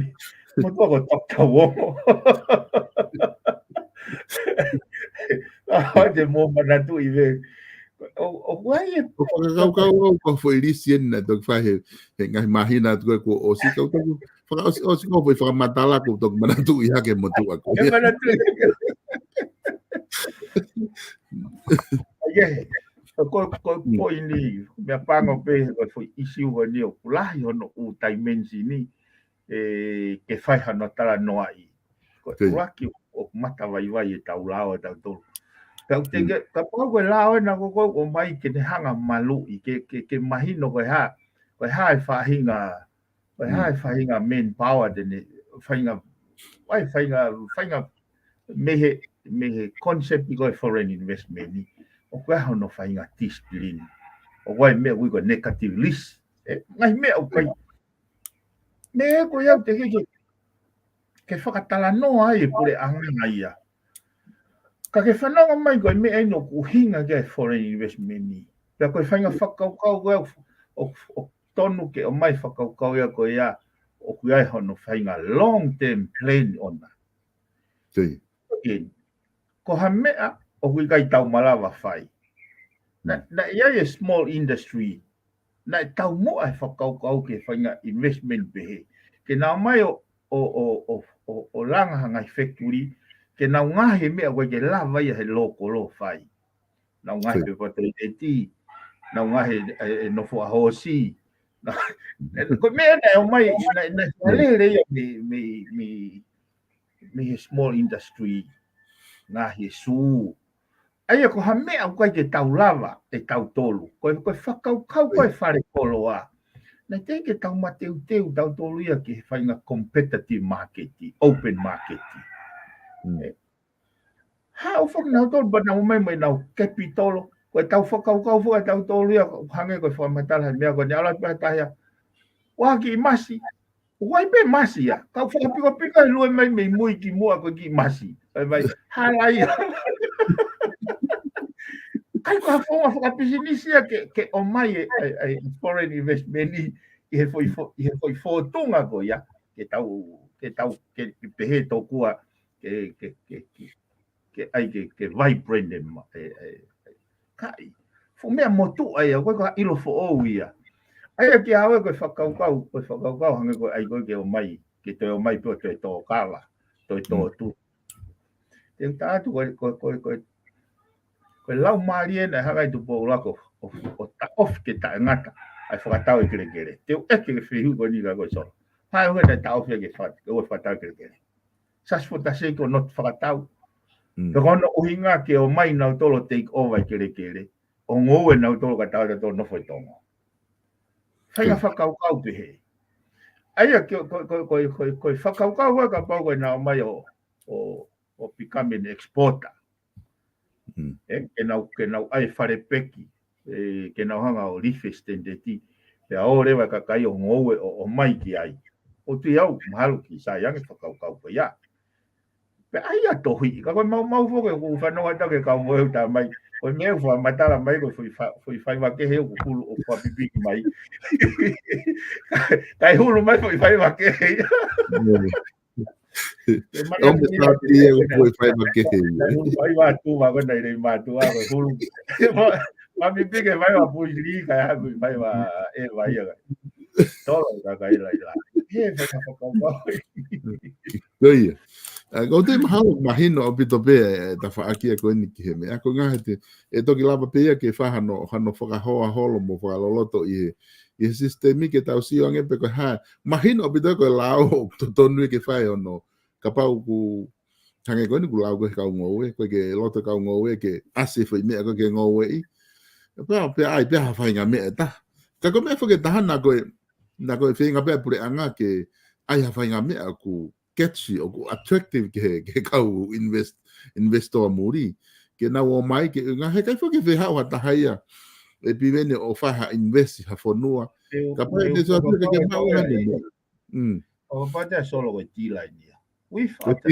Motuʻa ko Doctor Wong. ʻA, te mou manatuʻi pē. ʻO, ʻo, ʻoku ʻi ai e ʻOku fakakaukau au ko e foʻi lisi eni naʻe toki fai he, he ngaahi māhina atu ko ē kuo ʻosi, ka u toki fakaʻosi, ʻosi ko e foʻi fakamatala kuo toki manatuʻi hake motuʻa ko ē. Ke manatuʻi. ʻA ia, ko, ko, ko, Mm. ko eni, meʻapango pē, ko e foʻi issue ko eni ʻoku lahi hono ʻū dimension ni, ē, ke fai hano talanoaʻi. Ko e Kei. ʻuluaki ʻoku matavaivai ʻetau lao ʻatautolu. Ka ʻoku te Mm. ke, kapau ko e lao ena ko ē ʻoku ʻomai ke ne hanga maluʻi, ke, ke, ke mahino ko e hā, ko e hā e faʻahinga, ko e hā Mm. e faʻahinga manpower te ne, faʻahinga, ʻai faʻahinga, faʻahinga mei he, mei he concept ko e foreign investment ni. ʻOku ʻi ai hono faʻahinga discipline. ʻOku ʻi ai e meʻa ʻoku ui ko e negative list. ʻE, ngaahi meʻa ʻoku ʻi ai. Meʻa ko ia ʻoku te ke, ke, ke fakatalanoa ai e puleʻanga ia. Ka ke fanongo mai ko e meʻa eni ʻoku ʻuhinga ki ai e foreign investment ni. Pea ko e faʻahinga fakakaukau ko ē ʻoku, ʻoku, ʻoku tonu ke ʻomai fakakaukau ia ko ia ʻoku ʻi ai hono faʻahinga long term plan ʻona. Kei. Again, ko ha meʻa ʻoku ʻikai tau malava fai. Na, Mm. naʻe ʻi ai e small industry. Naʻe taumuʻa e fakakaukau ke faʻahinga investment pehē. Ke nau ō mai ʻo, ʻo, ʻo, ʻo, ʻo, ʻo langa ha ngaahi factory. Ke nau ngaohi e meʻa ʻoku ʻikai ke lava ia he local ʻo fai. Nau ngaohi Kei. pepa toilet, nau ngaohi e, e, e nofo ʻa hoosi. Na, ko e meʻa naʻe ō mai, naʻe, naʻe Mm. lele ia mei, mei, mei, mei he small industry, ngaohi e sū. ʻA ia ko ha meʻa ʻoku ʻikai ke tau lava ʻe tautolu. Ko e, ko e fakakaukau ko ē Kei. fale koloa. Naʻe teʻeki ke tau mateuteu tautolu ia ki he faʻahinga competitive market, open market. Mm. ʻE, haʻu foki nautolu pea nau ō mai mo ʻenau capital. Ko ʻetau fakakaukau foki ʻatautolu ia, hangē ko e fakamatala he meʻa ko eni, ʻalu pē ha taha ia. ʻOua kiʻi masi. ʻOku ʻi ai pē masi ia. Kau fakapikopiko e lue mai mei mui ki muʻa ko e kiʻi masi. ʻAi mai, hala ia. ʻIkai ko ha founga fakapisinisi ia ke, ke ʻomai e, e, e foreign investment ni ʻi he foʻi fo-, ʻi he foʻi fōtunga ko ia. Ke tau, ke tau, ke, ke pehē tokua, ke, ke, ke, ke, ke ʻai ke, ke vibrant e ma-, e, e, e, kai. Fuʻu meʻa motuʻa ia, ko e ka ʻilo foʻou ia. ʻA ia ke ʻave ko e fakakaukau, ko e fakakaukau hangē ko e ʻai ko ē ke ō mai, ke toe ō mai pē ʻo toe tō kava, toe tō Mm. tu. Te u tā atu ko e, ko e, ko e, ko e, ko e laumālie naʻe hanga ʻe Tupou ʻUluaki ʻo, ʻo, ʻo taʻofi ke taʻengata ʻa e fakatau e kelekele. Te u ʻeke ke fehuʻi ko eni kia koe Solo. Hā e ʻuhinga naʻe taʻofi ke faka-, ke ʻoua fakatau e kelekele. Just for the sake of not fakatau. Mm. Pe ko hono ʻuhinga ke ō mai nautolu take over e kelekele. ʻO ngoue nautolu kae tau ʻatautolu nofo ʻi Tonga. Faʻahinga Mm. fakakaukau pehē. ʻA ia ke, ko, ko, ko, ko, ko e fakakaukau ko ē kapau ko ʻenau ō mai ʻo, ʻo, ʻo become an exporter. Mm. ʻE, ke nau, ke nau ʻai fale peki, ʻe, ke nau hanga ʻo life standard, pea ō leva e kakai ʻo ngoue ʻo, ʻo ō mai ki ai. ʻOku ou tui au, mahalo ki sai ange fakakaukau ko ia. Pea ʻai ia tohi, ka ko e maumau foki, ʻoku fanongo atu ke kau mo e uta mai. Ko e meʻa ʻoku fakamatala mai, ko e foʻi fa-, foʻi faiva kehe ʻoku hulu ʻo fakapipiki mai. Kae hulu mai foʻi faiva kehe ia. Mm. Ke mana ʻO me ni tā pia ʻoku foʻi faiva kehe ia. Faiva tuʻa ko ena ʻi Leimātuʻa ko e hulu. Ma, ma mi pike faiva puisili ka ha kui faiva e vai ia. Tolo ka kai lai la. He faiva fakakaukau. Ko ia. ʻA, ʻoku ou tui mahalo, mahino ʻaupito pē e tafaʻaki ko eni ki he meʻa. Ko e ngaahi te, ʻe toki lava pē ia ke fai hano, hano fakahoa holo mo fakaloloto ʻi he, ʻi he sisitemi ke tau sio ange pē ko e hā. Mahino ʻaupito ko e lao ʻoku totonu ke fai hono. Kapau ʻoku hangē ko eni ʻoku lau ko ē he kau ngoue, ʻoku ʻikai ke loto kau ngoue ke ʻasi e foʻi meʻa ko ē ke ngoueʻi. Pea, pea ʻai, pea ha faʻahinga meʻa ʻe taha. Ka ko e meʻa foki ʻe taha naʻa ko e, naʻa ko e feinga pē ʻa e puleʻanga ke ʻai ha faʻahinga meʻa ʻoku catchy, ʻoku attractive ki he, ki he kau invest-, investor muli. Ke nau ō mai, ke, ngaahi ʻikai foki ke fie haʻu ha taha ia ʻe piveni ʻo fai ha invest ha fonua. Kapau ʻe te sio atu ke ke maʻu ha meʻa. Mm. ʻO kapau te a solo ko e tila eni ia. Ui, fata.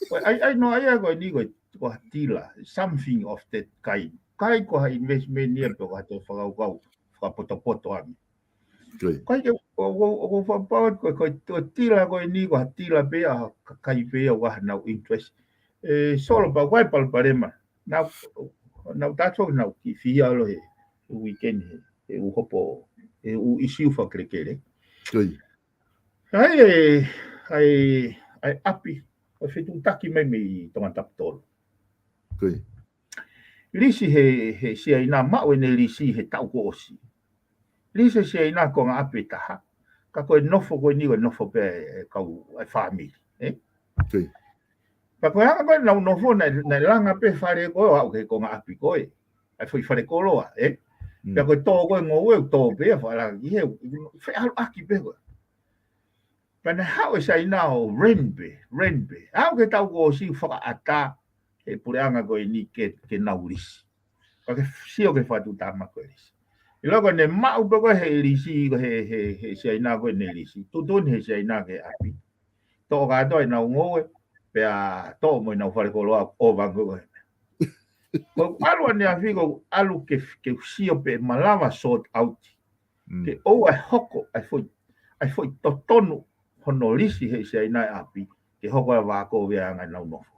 Ko e ʻai, ʻai noa ia ko eni ko e, ko ha tila. Something of that kind. ʻIkai ko ha investment ia pe ko ha toe fakakaukau fakapotopoto ange. Ko ia. ʻIkai ke, ʻo, ʻo, ʻo, ʻo fakapapau ko e, ko e, ko e tila ko eni ko ha tila pē ia ha kakai pē ia ʻoku ʻi ai hanau interest. ʻE, solo pea ko e palopalema. Naʻa, naʻa ku tatau naʻa ku kiʻi fihia ʻalu he weekend he, he ʻū hopo, he ʻū ʻisiū fakakelekele. Ko ia. ʻAi, ʻai, ʻai, ʻai ʻapi, ʻo fetuʻutaki mai mei Tongatapu tolu. Ko ia. Lisi he, he Siaina, maʻu ʻene lisi he taʻu kuo ʻosi. Lisi he Siaina konga ʻapi ʻe taha, ka ko e nofo ko eni ko e nofo pē ʻa e kau ʻa e fāmili, ē? Ko ia. Pea ko e anga ko ē naʻa nau nofo naʻe, naʻe langa pē fale ko ē ʻo aʻu ki he konga ʻapi ko ē. ʻA e foʻi fale koloa, ē? Mm. Pea ko e tō ko ē ngoue ʻoku tō pē ia fakalanga ki hē, feʻaluʻaki pē ko ē. Pea naʻe haʻu e Siaina ʻo rent pē, rent pē. Aʻu ki he taʻu kuo ʻosi fakaʻatā he puleʻanga ko eni ke, ke nau lisi. Ka ke sio ki he fakatuʻutāmaki ko e lisi. ʻIlo ko ʻene maʻu pē ko ē he lisi, he, he, he Siaina ko ē ʻene lisi. Tuʻutuʻuni he Siaina ki he ʻapi. Toʻo kātoa ʻenau ngoue, pea toʻo mo ʻenau fale koloa ʻo vangu ko ē. Ko ʻeku ʻalu ʻaneafi ko ʻeku ʻalu ke, ke sio pe ʻe malava sort out. Mm. Ke ʻoua ʻe hoko ʻa e foʻi, ʻa e foʻi totonu hono lisi he Siaina e ʻapi, ke hoko ʻa e vākoveʻanga ʻenau nofo.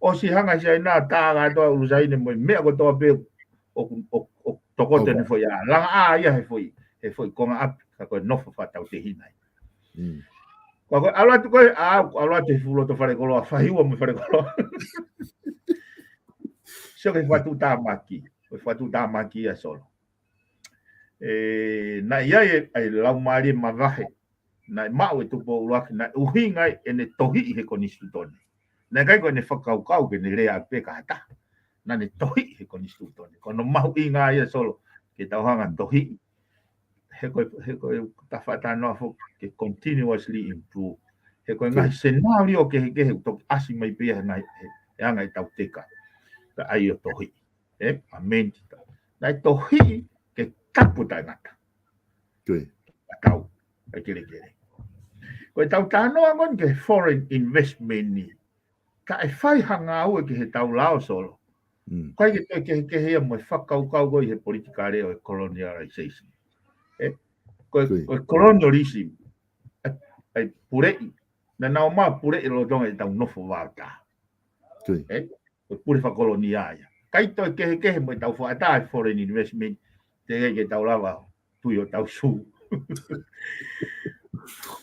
ʻOsi hanga Siaina tā kātoa ʻulusaine mo e meʻa kotoa pē ʻoku, ʻoku, ʻoku tokoto ʻene foʻi ʻā. Langa ʻā ia he foʻi, he foʻi konga ʻapi, ka ko e nofo fakatautehina ia. Mm. Ka ko e ʻalu atu ko ē, ʻa, ʻalu atu he fuʻu loto fale koloa, fai ua mo e fale koloa. Sio ki he fakatuʻutāmaki, ko e fakatuʻutāmaki ia solo. ʻE, naʻe ʻi ai e, ʻa e laumālie mavahe. Naʻe maʻu e Tupou ʻUluaki, naʻe ʻuhinga ai ʻene tohiʻi he konisitūtone. Naʻe ʻikai ko ʻene fakakaukau ke ne lea pē ki ha taha. Naʻa ne tohiʻi he konisitūtone. Ko hono mahuʻinga ia solo ke tau hanga tohiʻi. He ko e, he ko e tafaʻaki talanoa foki ke continuously improve. He ko e ngaahi senālio kehekehe ʻoku toki ʻasi mai pē ia he ngaahi, he, he anga ʻetau teka. Ka ʻai ʻo tohiʻi. ʻE, amend. Naʻe tohiʻi ke tapu taʻengata. Ko ia. Ka tau, ʻai kelekele. Ko ʻetau talanoa ko eni ki he foreign investment ni. Ka ʻe fai ha ngāue ki heʻetau lao solo. Mm. ʻIkai ke toe kehekehe ia mo e fakakaukau ko ē he politikale ʻo e colonialization. ʻE, ko e, ko ia, ko e colonialism. ʻA e, ʻa e puleʻi. Naʻa nau ō mai ʻo puleʻi lolotonga ʻetau nofo vaotā. Ko ia. ʻE, ko e pule fakakolonia ia. ʻIkai toe kehekehe mo ʻetau fakaʻatā e foreign investment, teʻeki ke tau lava tui ʻo tau sū.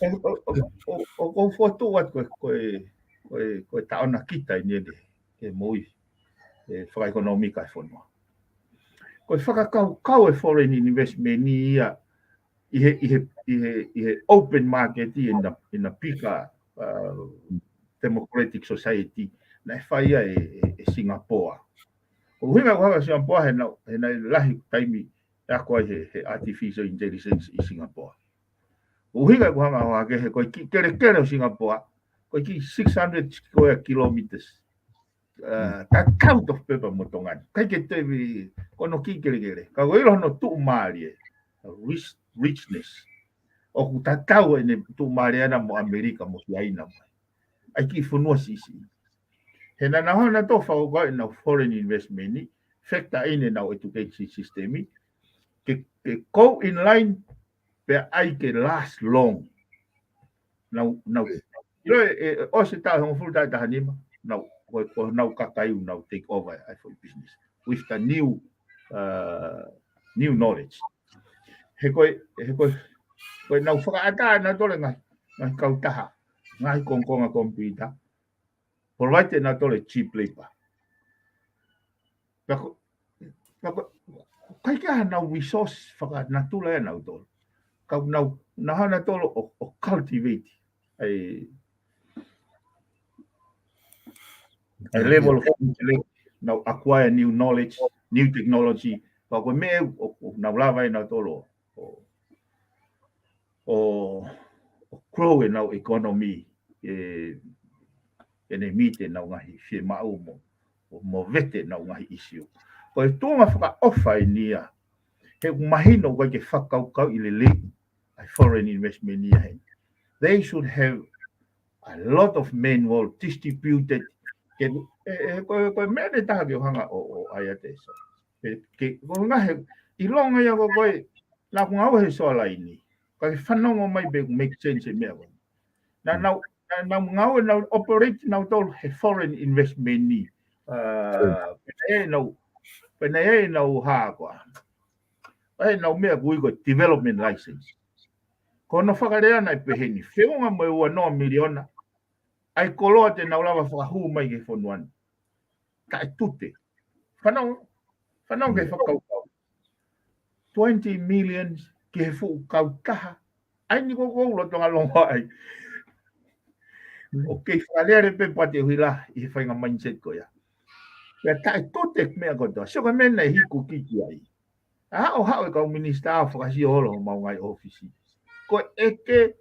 ʻO, ʻo, ʻo, ʻo, ʻo, ʻo fotu atu ko e, ko e, ko e, ko e taʻona kita ʻi he, he moʻui, e, fakaʻekonōmika e fonua. Ko e fakakaukau e foreign investment ni ia, ʻi he, ʻi he, ʻi he, ʻi he open market ʻi he na, ʻi he na pika, uh, democratic society, naʻe fai ia ʻe, ʻe, ʻe Singapore. Ko e ʻuhinga ko e hanga ʻe Singapore he naʻe, he naʻe lahi taimi ʻe ako ai he, he artificial intelligence ʻi Singapore. Ko e ʻuhinga ko e hanga ʻo hake he ko e kiʻi kelekele ʻo Singapore, ko e kiʻi six hundred square kilometers. Uh, tatau tofu pē pea mo Tonga ni. ʻIkai ke toe vi, ko hono kiʻi kelekele. Ka ko e ʻilo hono tuʻumālie, rich, richness. ʻOku tatau ʻene tuʻumālie ʻana mo ʻAmelika mo Siaina mai. ʻA e kiʻi fonua siʻisiʻi. He naʻa nau hanga ʻo fakakaukau ʻenau foreign investment ni, factor in ʻenau education system ni, ke, ke go in line, pea ʻai ke last long. Nau, nau, ʻilo e, e, ʻosi e taʻu hongofulu taʻu taha nima, nau, ko, ko honau kakai ʻoku nau take over ʻa e foʻi business. With the new, uh, new knowledge. He ko e, he ko e, ko ʻenau fakaʻatā ʻe nautolu e ngaahi, ngaahi kautaha, ngaahi kongokonga computer, provide ʻe nautolu e cheap labor. Pea ko, pea ko, ʻikai ke ʻi ai hanau resource fakanatula ia ʻa nautolu. Ka nau, nau hanga nautolu ʻo, ʻo cultivate ʻa e, ʻa e level of intellect, nau acquire new knowledge, new technology, pea ko e meʻa ʻoku, ʻoku nau lava ai nautolu ʻo, ʻo, ʻo grow ʻenau economy, ʻe, ʻene meet ʻenau ngaahi fiemaʻu mo, mo, mo vete ʻenau ngaahi ʻisiū. Ko e tuʻunga fakaʻofa eni ia, he ʻoku mahino ʻoku ʻikai ke fakakaukauʻi lelei ʻa e foreign investment ia heni. They should have a lot of manual distributed. Ke, e, e, ko, ko e meʻa ne taha ke u hanga ʻo, ʻo ʻai atu e so. Ke, ke, ko e ngaahi, ʻilonga ia ko koe, naʻa ku ngāue he Soalaini. Ka ke fanongo mai pe ʻoku make sense e meʻa ko eni. Naʻa, naʻa, naʻa, naʻa ngāue, naʻa operate nautolu he foreign investment ni. Uh, pena e nau, pena e nau hā koa. ʻA e nau meʻa ʻoku ui ko e development license. Ko hono fakalea naʻe pehē ni, feʻunga mo e ua noa miliona ʻa e koloa te nau lava fakahū mai ki he fonua ni. Taʻetute. Fanongo, fanongo ke fakakaukau. Twenty million ki he fuʻu kautaha. ʻAi ni ko ʻoku ou lolotonga longo ai. ʻOku kei fakalele pē pea te u hila ʻi he faʻahinga mindset ko ia. Pea taʻetute meʻa kotoa. Sio ko e meʻa naʻe hiku kiki ai. ʻA ʻo haʻu e kau minisitā ʻo fakasio holo homau ngaahi ʻōfisi. Ko e ʻeke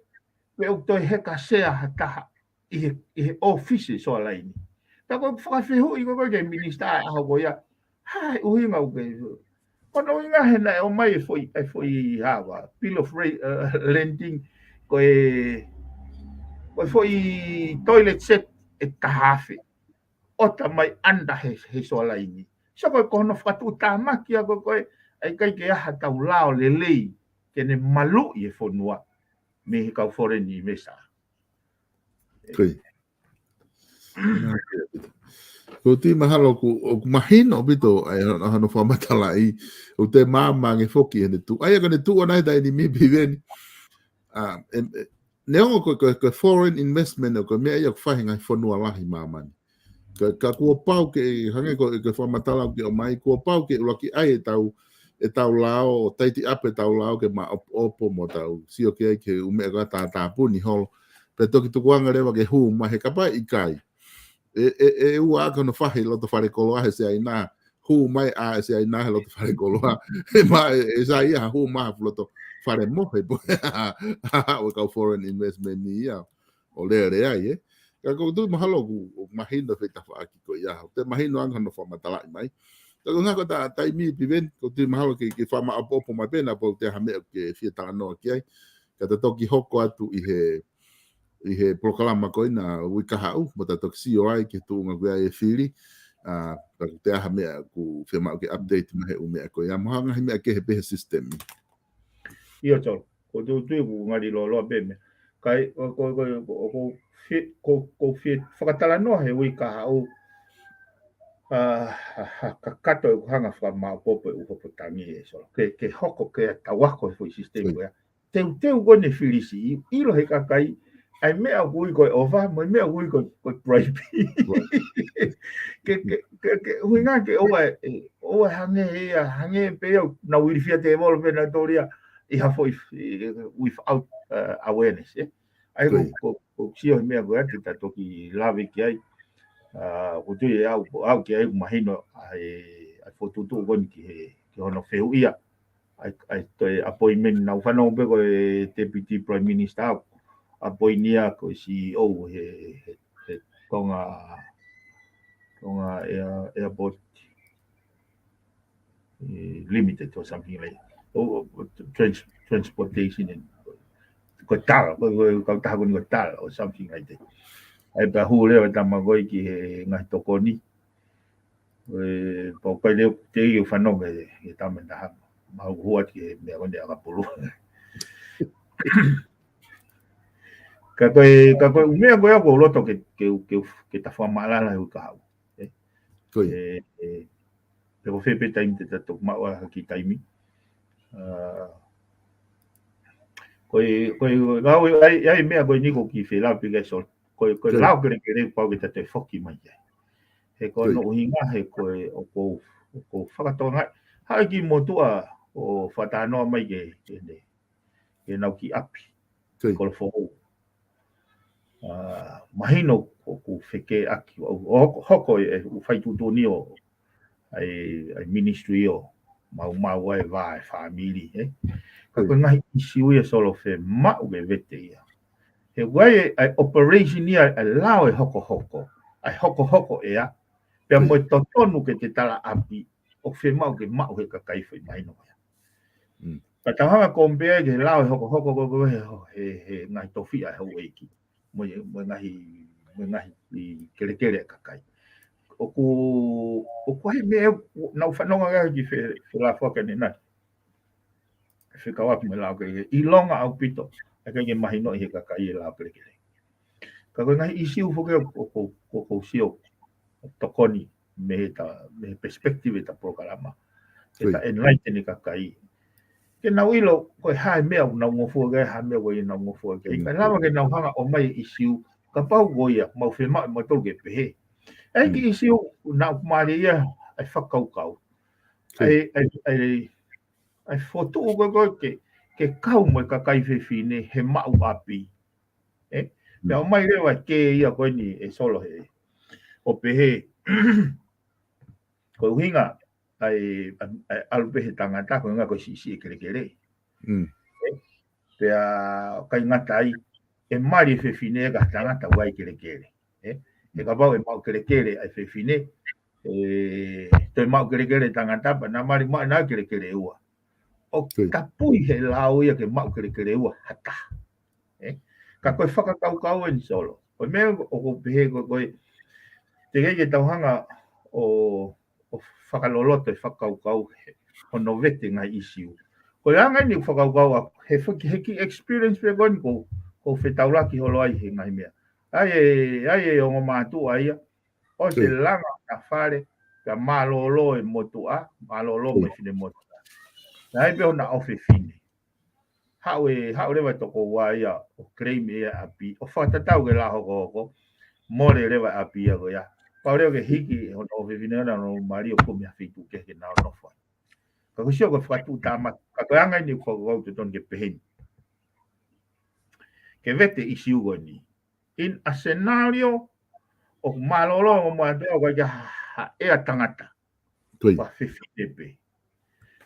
pe ʻoku toe heka sea ha taha ʻi he, ʻi he ʻōfisi Soalaini. Pea ko e fakafehuʻi ko ē ki he minisitā ʻaho ko ia. Hā e ʻuhinga ʻoku ke. Ko hono ʻuhinga he naʻe ʻomai e foʻi, e foʻi hā koa, bill of re-, uh, landing, ko e, ko e foʻi toilet set ʻe taha afe. ʻOta mai under he, he Soalaini. So ko e ko hono fakatuʻutāmaki ia ko ē, ʻa e ʻikai ke ʻi ai ha tau lao lelei ke ne maluʻi e fonua mei he kau foreign investor. Ko ia. Ko e tui mahalo ʻoku, ʻoku mahino ʻaupito ʻa e hano, hano fakamatalaʻi, ʻoku te maama ange foki he ne tuʻu. ʻA ia ko ʻene tuʻu ʻana he taimi ni Piveni. ʻA, e, e, neongo ko e, ko e, ko e foreign investment ʻoku meʻa ia ʻoku fai he ngaahi fonua lahi ʻi māmani. Ka, ka kuo pau ke, hangē ko e, ko e fakamatala ʻoku ke ʻomai, kuo pau ke ʻuluaki ʻai e tau, e tau lao, ʻo tidy up e tau lao ke maʻopoʻopo mo tau sio ki ai ki he ʻū meʻa ko ē ʻa tātāpuni holo. Pea toki tukuange leva ke hū mai he kapau ʻe ʻikai. E, e, e ua aka no fahi loto fale koloa he Siaina, hū mai ʻa e Siaina he loto fale koloa. He ma, e, e Siaina hū mai ha fuʻu loto fale mohe pē ʻa e kau foreign investment ni ia. ʻO lele ai, ē. Ka ʻoku ou tui mahalo ʻoku, ʻoku mahino e tafaʻaki ko ia. Te mahino ange hono fakamatalaʻi mai. Ka ko e ngaahi ko e ta, taimi Piveni, ʻoku ou tui mahalo ke, ke fakamaʻopoʻopo mai pē naʻa pau te ha meʻa ke fie talanoa ki ai. Ka ta toki hoko atu ʻi he, ʻi he polokalama ko ena uike kahaʻu, mo ta toki sio ai ki he tuʻunga ko ia e fili. ʻA, ka te ha meʻa ʻoku fiemaʻu ke update mai he ʻū meʻa ko ia. Mo ha ngaahi meʻa kehe pē he system. ʻIo, Tolu. Ko e tui ʻoku ngali loloa pē meʻa. Kai, ko, ko, ko, ko, ko fie, ko, ko fie fakatalanoa he uike kahaʻu, ʻa, ʻa, ʻa, kakato ʻeku hanga fakamaʻopoʻopo e ʻū hopo tangi e Solo. Ke, ke hoko ke tau ako he foʻi system ko ia. Teuteu ko ʻene fili siʻi, ʻilo he kakai, ʻa e meʻa ʻoku ui ko e ʻova, mo e meʻa ʻoku ui ko e, ko e bribe. Ke, ke, ke, ke, ʻuhinga ke ʻoua, ʻe, ʻoua hangē ia, hangē pē ia, naʻa uili fia te volo pē naʻa tolia, ʻi ha foʻi, ʻi, without, uh, awareness, ē. ʻA ia ko, ko, ko sio he meʻa ko ē, te ta toki lave ki ai. Uh, ʻoku ou tui ʻe aʻu, aʻu ki ai ʻoku mahino, ʻa e, ʻa e fokotuʻutuʻu ko eni ki he, ki hono fehuʻia. ʻA e, ʻa e toe appointment naʻa ku fanongo pē ko e Deputy Prime Minister, appoint ia ko e C E O he, he, he Tonga, Tonga Air-, Airport, eh, Limited or something like that. ʻO, ʻo, trans-, transportation and, ko e tala, ko e, ko e kautaha ko eni ko e tala or something like that. ʻA ia pea hū leva e tama ko ē ki he ngaahi tokoni. ʻE, pau kai leo te u fanongo he, he tama taha. Mau hua ki he meʻa ko eni ʻakapulu. Ka ko e, ka ko e ʻū meʻa ko ia ʻoku ou loto ke, ke, ke, ke ta fakamaʻalaʻala he uike kahaʻu. Ē? Ko ia. Ē, ē, pe ko fē pē taimi te ta toki maʻu ai ha kiʻi taimi. ʻA, ko e, ko e, ngāue, ʻa e, ʻa e meʻa ko eni ʻoku ou kiʻi felāveʻi ki ai Solo. Ko e, ko e Ko ia. lao kelekele pau ke ta toe foki mai ai. He ko Ko ia. hono ʻuhinga, he ko e, ʻoku ou, ʻoku ou fakatokangaʻi. Haʻu e kiʻi motuʻa ʻo fakatalanoa mai ke, ke ne, ke nau ki ʻapi. Ko ia. Kolofoʻou. ʻA, mahino ʻoku fekēʻaki, ʻo, ʻo hoko, hoko e, ʻū faituʻutuʻuni ʻo, ʻa e, ʻa e ministry ʻo maumau ai e vā e fāmili, ē. Ka ko e Ko ia. ngaahi ʻisiū ia Solo fiemaʻu ke vete ia. He ʻoku ʻi ai e, ʻa e operation ia, ʻa e lao e hokohoko, ʻa e hokohoko ʻea, pea Ko ia. mo e totonu ke te tala ʻapi, ʻoku fiemaʻu ke maʻu he kakai foʻi mahino ia. Ka tau hanga compare ki he lao ʻe hokohoko ko ē he, he, he ngaahi tofiʻa ʻa e houʻeiki mo e, mo e ngaahi, mo e ngaahi kelekele ʻa e kakai. ʻOku, ʻoku ʻi ai e meʻa ʻoku nau fanongo ki ai ki he, he lao faka ni nai. Fekauʻaki mo e lao kelekele. ʻIlonga ʻaupito ʻa e kakai ke mahinoʻi ʻe he kakai e lao kelekele. Ka ko e ngaahi ʻīsiu foki ʻoku, ʻoku, ʻoku ou sio ʻoku tokoni mei he ta, mei he perspective ʻeta polokalama. ʻEta enlighten e kakai. Ke nau ʻilo ko e hā e meʻa ʻoku nau ngofua ki ai, hā e meʻa ʻoku ʻikai ke nau ngofua ki ai. Kae lava ke nau hanga ʻo ʻomai e ʻīsiu, kapau ko ia, mau fiemaʻu ʻe mautolu ke pehē. ʻA e kiʻi ʻīsiu naʻa ku mālie ia, ʻa e fakakaukau. ʻA e, ʻa e, ʻa e, ʻa e fokotuʻu ko ē ko ē ke, ke kau mo e kakai fefine he maʻu ʻapi. ʻE? Pea ʻomai leva e kē ia ko eni ʻe Solo he. ʻO pehē, ko e ʻuhinga, ʻa e, ʻa e, ʻa e ʻalu pē he tangata, ko e ʻuhinga ko e siʻisiʻi e kelekele. ʻE? Pea ʻikai ngata ai, ʻe mali e fefine ka tangata ʻoku ʻi ai e kelekele. ʻE? He kapau ʻe maʻu kelekele ʻa e fefine, ʻe, toe maʻu kelekele tangata pea na mali maʻu ʻena kelekele ʻe ua. ʻOku tapui he lao ia ke maʻu kelekele ʻe ua ha taha. ʻE? Ka ko e fakakaukau eni Solo. Ko e meʻa ʻoku ou pehē ko ē, ko e teʻeki ke tau hanga ʻo, ʻo fakaloloto e fakakaukau he, hono vete ngaahi ʻīsiu. Ko e anga eni ʻeku fakakaukau ʻaʻaku, he faki, he kiʻi experience pē ko eni ʻoku ou, ʻoku ou fetaulaki holo ai he ngaahi meʻa. ʻA e, ʻa e ongo mātuʻa ia, ʻosi langa ʻa e fale, ka mālōlō e motuʻa, mālōlō mo e finemotuʻa. Naʻe ʻi ai pē hona ʻofefine. Haʻu e, haʻu leva e tokoua ia, ʻo claim ʻe ia e ʻapi, ʻo fakatatau ki he lao hokohoko, mole leva e ʻapi ia ko ia. Pau leva ke hiki hono ʻofefine ʻo na ʻo mali ʻo kumi ha feituʻu kehe ke na ō ʻo nofo ai. Ka ko e sio ko e fakatuʻutāmaki, ka ko e anga eni ʻoku ou totonu ke pehē ni. Ke vete e ʻīsiu ko eni. In a scenario ʻoku mālōlō mo mātuʻa ʻoku ʻikai ke ha, ha ʻea tangata. Ko e fefine pē.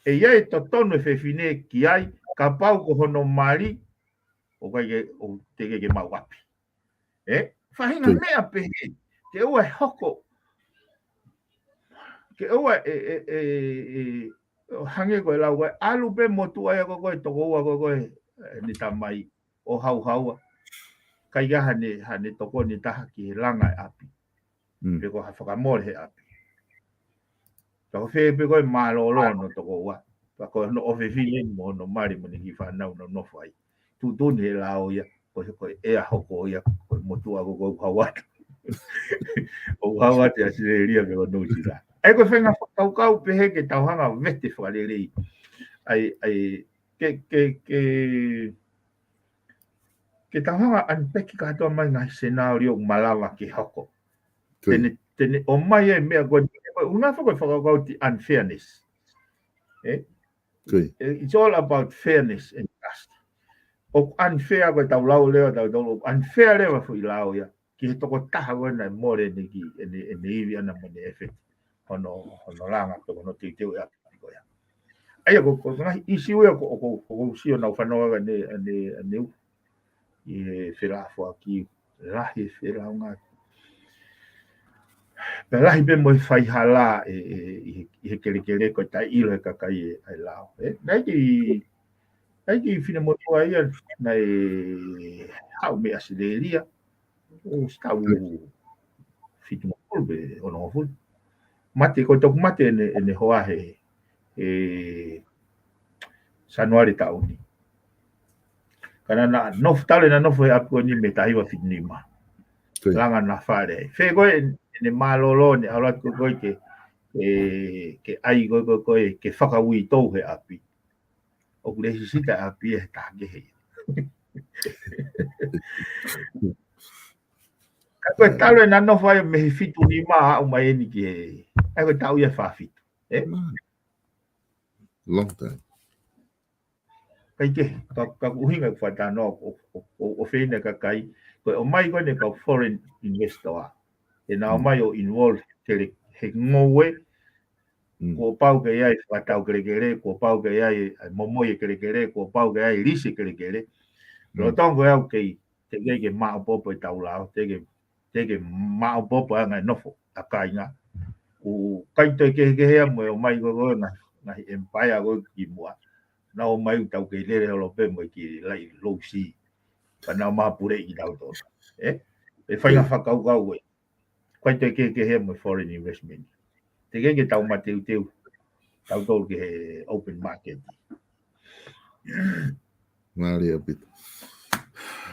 ʻE ʻi ai e totonu e fefine ki ai, kapau ko hono mali, ʻoku ʻikai ke, ʻoku teʻeki ke maʻu ʻapi. ʻE? Faʻahinga meʻa pehē, ke ʻoua ʻe hoko. Ke ʻoua ʻe, ʻe, ʻe, ʻe, ʻo hangē ko e lau ko ē, ʻalu pē motuʻa ia ko ē ko ē, tokoua ko ē ko ē, ʻene tamai, ʻo hauhaua. ʻIkai ke ʻi ai haʻane, haʻane tokoni taha ki he langa e ʻapi. Pe ko ha fakamole he ʻapi. Ka ko fē pē ko e mālōlō hono tokoua. Ka ko hono ʻofefine mo hono mali mo ʻene kiʻi fānau ʻoku nau nofo ai. Tuʻutuʻuni he lao ia, ko e, ko e ʻea hoko ia, ko e motuʻa ko ē ʻoku hau atu. ʻOku hau atu ʻi ʻAositelēlia pe ko Nuʻusila. ʻA ia ko e faʻahinga fakakaukau pehē ke tau hanga vete fakalelei. ʻA e, ʻa e, ke, ke, ke, ke tau hanga unpack kātoa mai ngaahi scenario ʻoku malava ke hoko. Te ne, te ne ʻomai e meʻa ko eni, ko e ʻuhinga foki ko e fakakaukau the unfairness. ʻE? It's all about fairness and trust. ʻOku unfair ko e tau lau leva, tau, tau, ʻoku unfair leva foʻi lao ia. Ki he tokotaha ko ē naʻe mole ʻene kiʻi, ʻene, ʻene ivi ʻana mo ʻene ʻefeti. Hono, hono langa pe ko hono teuteu e ʻapi ko ia. ʻA ia ko, ko e ngaahi ʻīsiu ia ko, ko, ko, ko sio nau fanongo ʻanenai, ʻanenai, ʻanenai. ʻI he felāfoaki, lahi e felāunga. Pea lahi pē mo e faihala ʻe, ʻe, ʻi he, ʻi he kelekele ko e taʻeʻilo ʻe he kakai e, ʻa e lao. ʻE, naʻe ʻi ai e kiʻi, naʻe ʻi ai e kiʻi finemotuʻa ia, naʻe haʻu mei ʻAositelēlia. ʻOsi taʻu fitungofulu pe onongofulu. Mate, ko e toki mate ʻene, ʻene hoa he, he Sānuali taʻu ni. Ka naʻa na nofo, talu ʻena nofo he ʻapi ko eni mei he taha hiva fitu nima. Langa ʻena fale ai. Fē ko ē ʻene mālōlō, ʻene ʻalu atu ko ē ko ē ke, ke, ke ʻai ko ē ko ē ko ē ke fakauitou he ʻapi. ʻOku lesisita ʻapi he taha kehe. Ka ko e talu ʻena nofo ai mei he fitu nima aʻu mai eni ki he, ʻa ia ko e taʻu ia fā fitu. ʻE? Long time. ʻIkai ke, ka, ka ʻuhinga ʻeku fakatalanoa ʻo, ʻo, ʻo, ʻo feinga kakai, ko e ʻomai ko eni e kau foreign investor. ʻEna ʻomai ʻo involve kele, he ngoue, kuo pau ke ʻi ai e fakatau kelekele, kuo pau ke ʻi ai e momoi e kelekele, kuo pau ke ʻi ai e lisi e kelekele. Lolotonga ko ē ʻoku kei, teʻeki ke maʻopoʻopo e tau lao, teʻeki, teʻeki maʻopoʻopo ʻa e anga e nofo ʻa e kāinga. ʻOku ʻikai toe kehekehe ia mo e ʻomai ko ē ko ē ngaahi, ngaahi empire ko ē kimuʻa. Naʻa ō mai ʻo tau kei lele holo pē mo e kiʻi laʻi lousi. Pea naʻa ō mai ʻo puleʻi kitautolu. Ē? ʻE fai ha fakakaukau ē. Ko e toe kehekehe mo e foreign investment. Teʻeki ke tau mateuteu. Tautolu ki he open market. Mālie ʻaupito.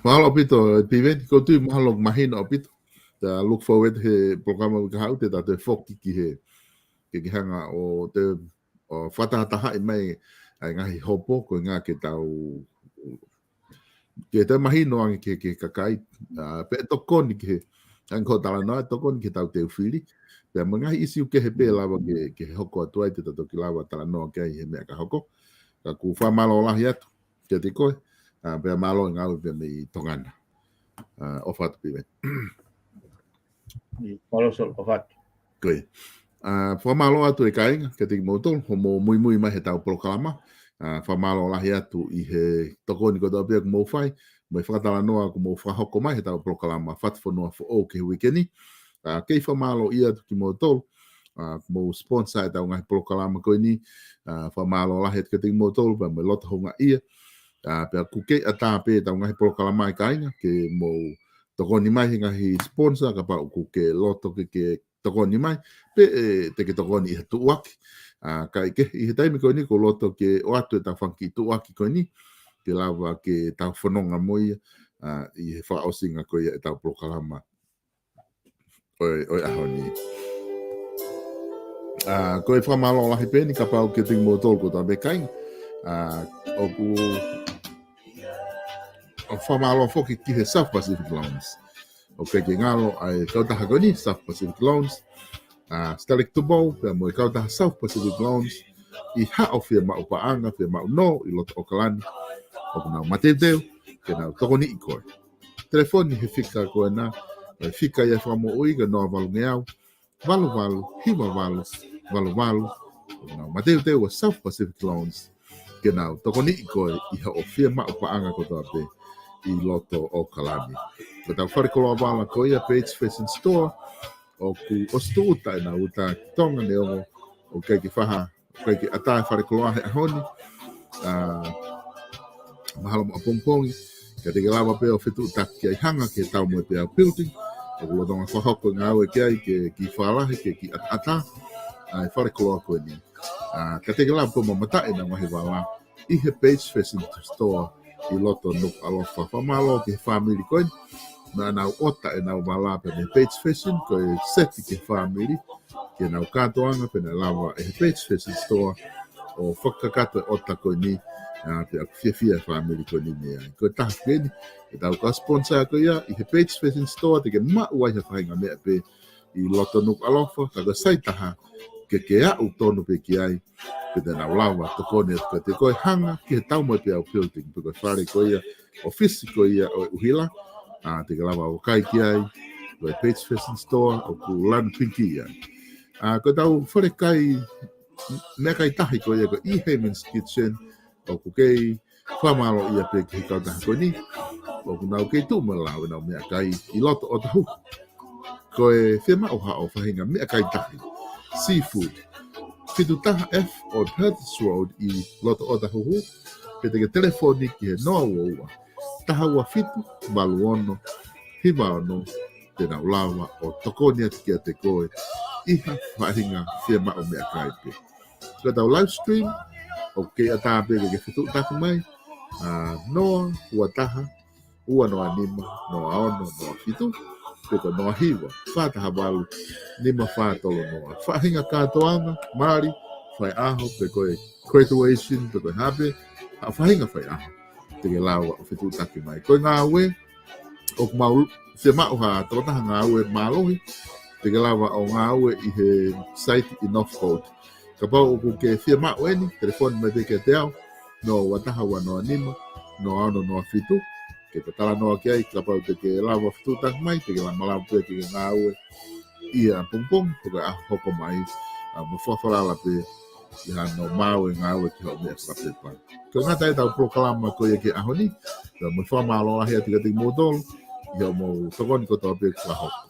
Mālō ʻaupito, Piveni, ʻoku ou tui mahalo mahino ʻaupito. Tau look forward he polokalama ʻoku haʻu te tau toe foki ki he, ke ke hanga ʻo te, ʻo fakatahatahaʻi mai ʻa e ngaahi hopo, ko e ʻuhinga ke tau, ke tau mahino ange ki he, ki he kakai, ā, pea tokoni ki he, ʻa e ko e talanoa, tokoni ki he tau teu fili. Pea mo e ngaahi ʻisiū kehe pē lava ke, ke hoko atu ai te tau toki lava talanoa ki ai he meʻa ka hoko. Ka ʻoku ou fakamālō lahi atu kiate koe, ā, pea mālō e ngāue pea mei Tonga na. Ā, ʻofa atu Piveni. Mālō Solo, ʻofa atu. Ko ia. Ā, fakamālō atu e kāinga, kiate kimoutolu, hoʻomou muimui mai he tau polokalama. Ā, fakamālō lahi atu ʻi he tokoni kotoa pē ʻoku mou fai, mo e fakatalanoa ʻoku mou fakahoko mai he tau polokalama Fatufonua Foʻou ki he uike ni. Ā, kei fakamālō atu kimoutolu, ā, ʻoku mou sponsor e tau ngaahi polokalama ko eni, ā, fakamālō lahi atu kiate kimoutolu, pea mo e loto houngaʻia. Ā, pea ʻoku kei ʻatā pē tau ngaahi polokalama e kāinga, ke mou tokoni mai he ngaahi sponsor, kapau ʻoku ke loto ke, ke tokoni mai, pe, ē, te ke tokoni ʻi he tuʻuaki. Ā, kae kehe, ʻi he taimi ko eni ʻoku ou loto ke ʻoatu e tau fanga kiʻi tuʻuaki ko eni, ke lava ke tau fononga mo ia, ā, ʻi he fakaʻosinga ko ia e tau polokalama ʻo e, ʻo e ʻaho ni. Ā, ko e fakamālō lahi pē eni kapau kiate kimoutolu kotoa pē kāinga. Ā, ʻoku, ʻoku fakamālō foki ki he South Pacific Loans. ʻOku ʻikai ke ngalo ʻa e kautaha ko eni, South Pacific Loans. Ā, Stanley Tupou, pea mo e kautaha South Pacific Loans. ʻI haʻo fiemaʻu paʻanga, fiemaʻu nō, ʻi loto ʻAokalani. ʻOku nau mateuteu, ke nau tokoniʻi koe. Telefoni he fika ko ena, ʻa e fika ia fakamoʻui ko e noa valungeau, valu valu, hiva valu, valu valu. ʻOku nau mateuteu ʻa South Pacific Loans, ke nau tokoniʻi koe ʻi haʻo fiemaʻu paʻanga kotoa pē ʻi loto ʻAokalani. Ko e tau fale koloa vala ko ia Page Fashion Store, ʻoku ʻosi tūʻuta ʻenau uta ki Tonga neongo ʻoku ʻikai ke faha, ʻoku ʻikai ke ʻatā e fale koloa he ʻaho ni. Ā, mahalo mo ʻapongipongi, ka te ke lava pē ʻo fetuʻutaki ai hanga ki he Taumoepeau Building, ʻoku lolotonga fakahoko e ngāue ki ai ke kiʻi fakalahi, ke kiʻi ʻataʻatā ʻa e fale koloa ko eni. Ā, ka te ke lava pē ʻo mamataʻi ʻenau ngaahi vala ʻi he Page Fashion Store ʻi loto Nukuʻalofa. Fakamālō ki he fāmili ko eni, naʻa nau ʻota ʻenau vala pē mei he Page Fashion, ko e seti ki he fāmili, ki heʻenau kātoanga pea naʻe lava ʻe he Page Fashion Store ʻo fakakakato e ʻota ko eni, ā, pea ʻoku fiefia e fāmili ko eni mei ai. Ko e taha foki eni e tau kau sponsor ko ia ʻi he Page Fashion Store, te ke maʻu ai ha faʻahinga meʻa pē ʻi loto Nukuʻalofa, ka ko e sai taha ke ke aʻu tonu pē ki ai, pea te nau lava tokoni atu kiate koe hanga ki he Taumoepeau Building, pe ko e fale ko ia, ʻōfisi ko ia ʻo e ʻuhila, ā, te ke lava ʻo kai ki ai, ko e Page Fashion Store, ʻoku lanu pinki ia. Ā, ko e tau fale kai, meʻakai tahi ko ia ko e Haman's Kitchen, ʻoku kei fakamālōʻia pē ki he kautaha ko eni, ʻoku nau kei tuʻu mo lau ʻenau meʻakai ʻi loto ʻOtahuhu. Ko e fiemaʻu haʻo faʻahinga meʻakai tahi, seafood, fitu taha F ʻo Perth Road ʻi loto ʻOtahuhu, pe te ke telefoni ki he noa ua ua, taha ua fitu, valu ono, hiva ono, te nau lava ʻo tokoni atu kiate koe ʻi ha faʻahinga fiemaʻu meʻakai pē. Ko e tau live stream, ʻoku kei ʻatā pē ke ke fetuʻutaki mai, ā, noa ua taha, ua noa nima, noa ono noa fitu, pe ko e noa hiva, fā taha valu, nima fā tolu noa. Faʻahinga kātoanga, mali, faiʻaho, pe ko e graduation, pe ko e hā pē ha faʻahinga faiʻaho, te ke lava ʻo fetuʻutaki mai. Ko e ngāue, ʻoku mau fiemaʻu ha tokotaha ngāue mālohi, te ke lava ʻo ngāue ʻi he site ʻi Northcote. Kapau ʻoku ke fiemaʻu eni, telefoni mai pē kiate au, noa ua taha ua noa nima, noa ono noa fitu, ke ta talanoa ki ai, kapau te ke lava fetuʻutaki mai, te ke lava malava pē ke ke ngāue ʻi he ʻapongipongi, pe ko e ʻaho hoko mai, ā, mo fakafalala pē ʻi hano maʻu e ngāue ki hoʻo meʻa fakapepa. Ko e ngata e tau polokalama ko ia ki he ʻaho ni, pea mo e fakamālō lahi atu kiate kimoutolu ʻi hoʻomou tokoni kotoa pē kuo hoko.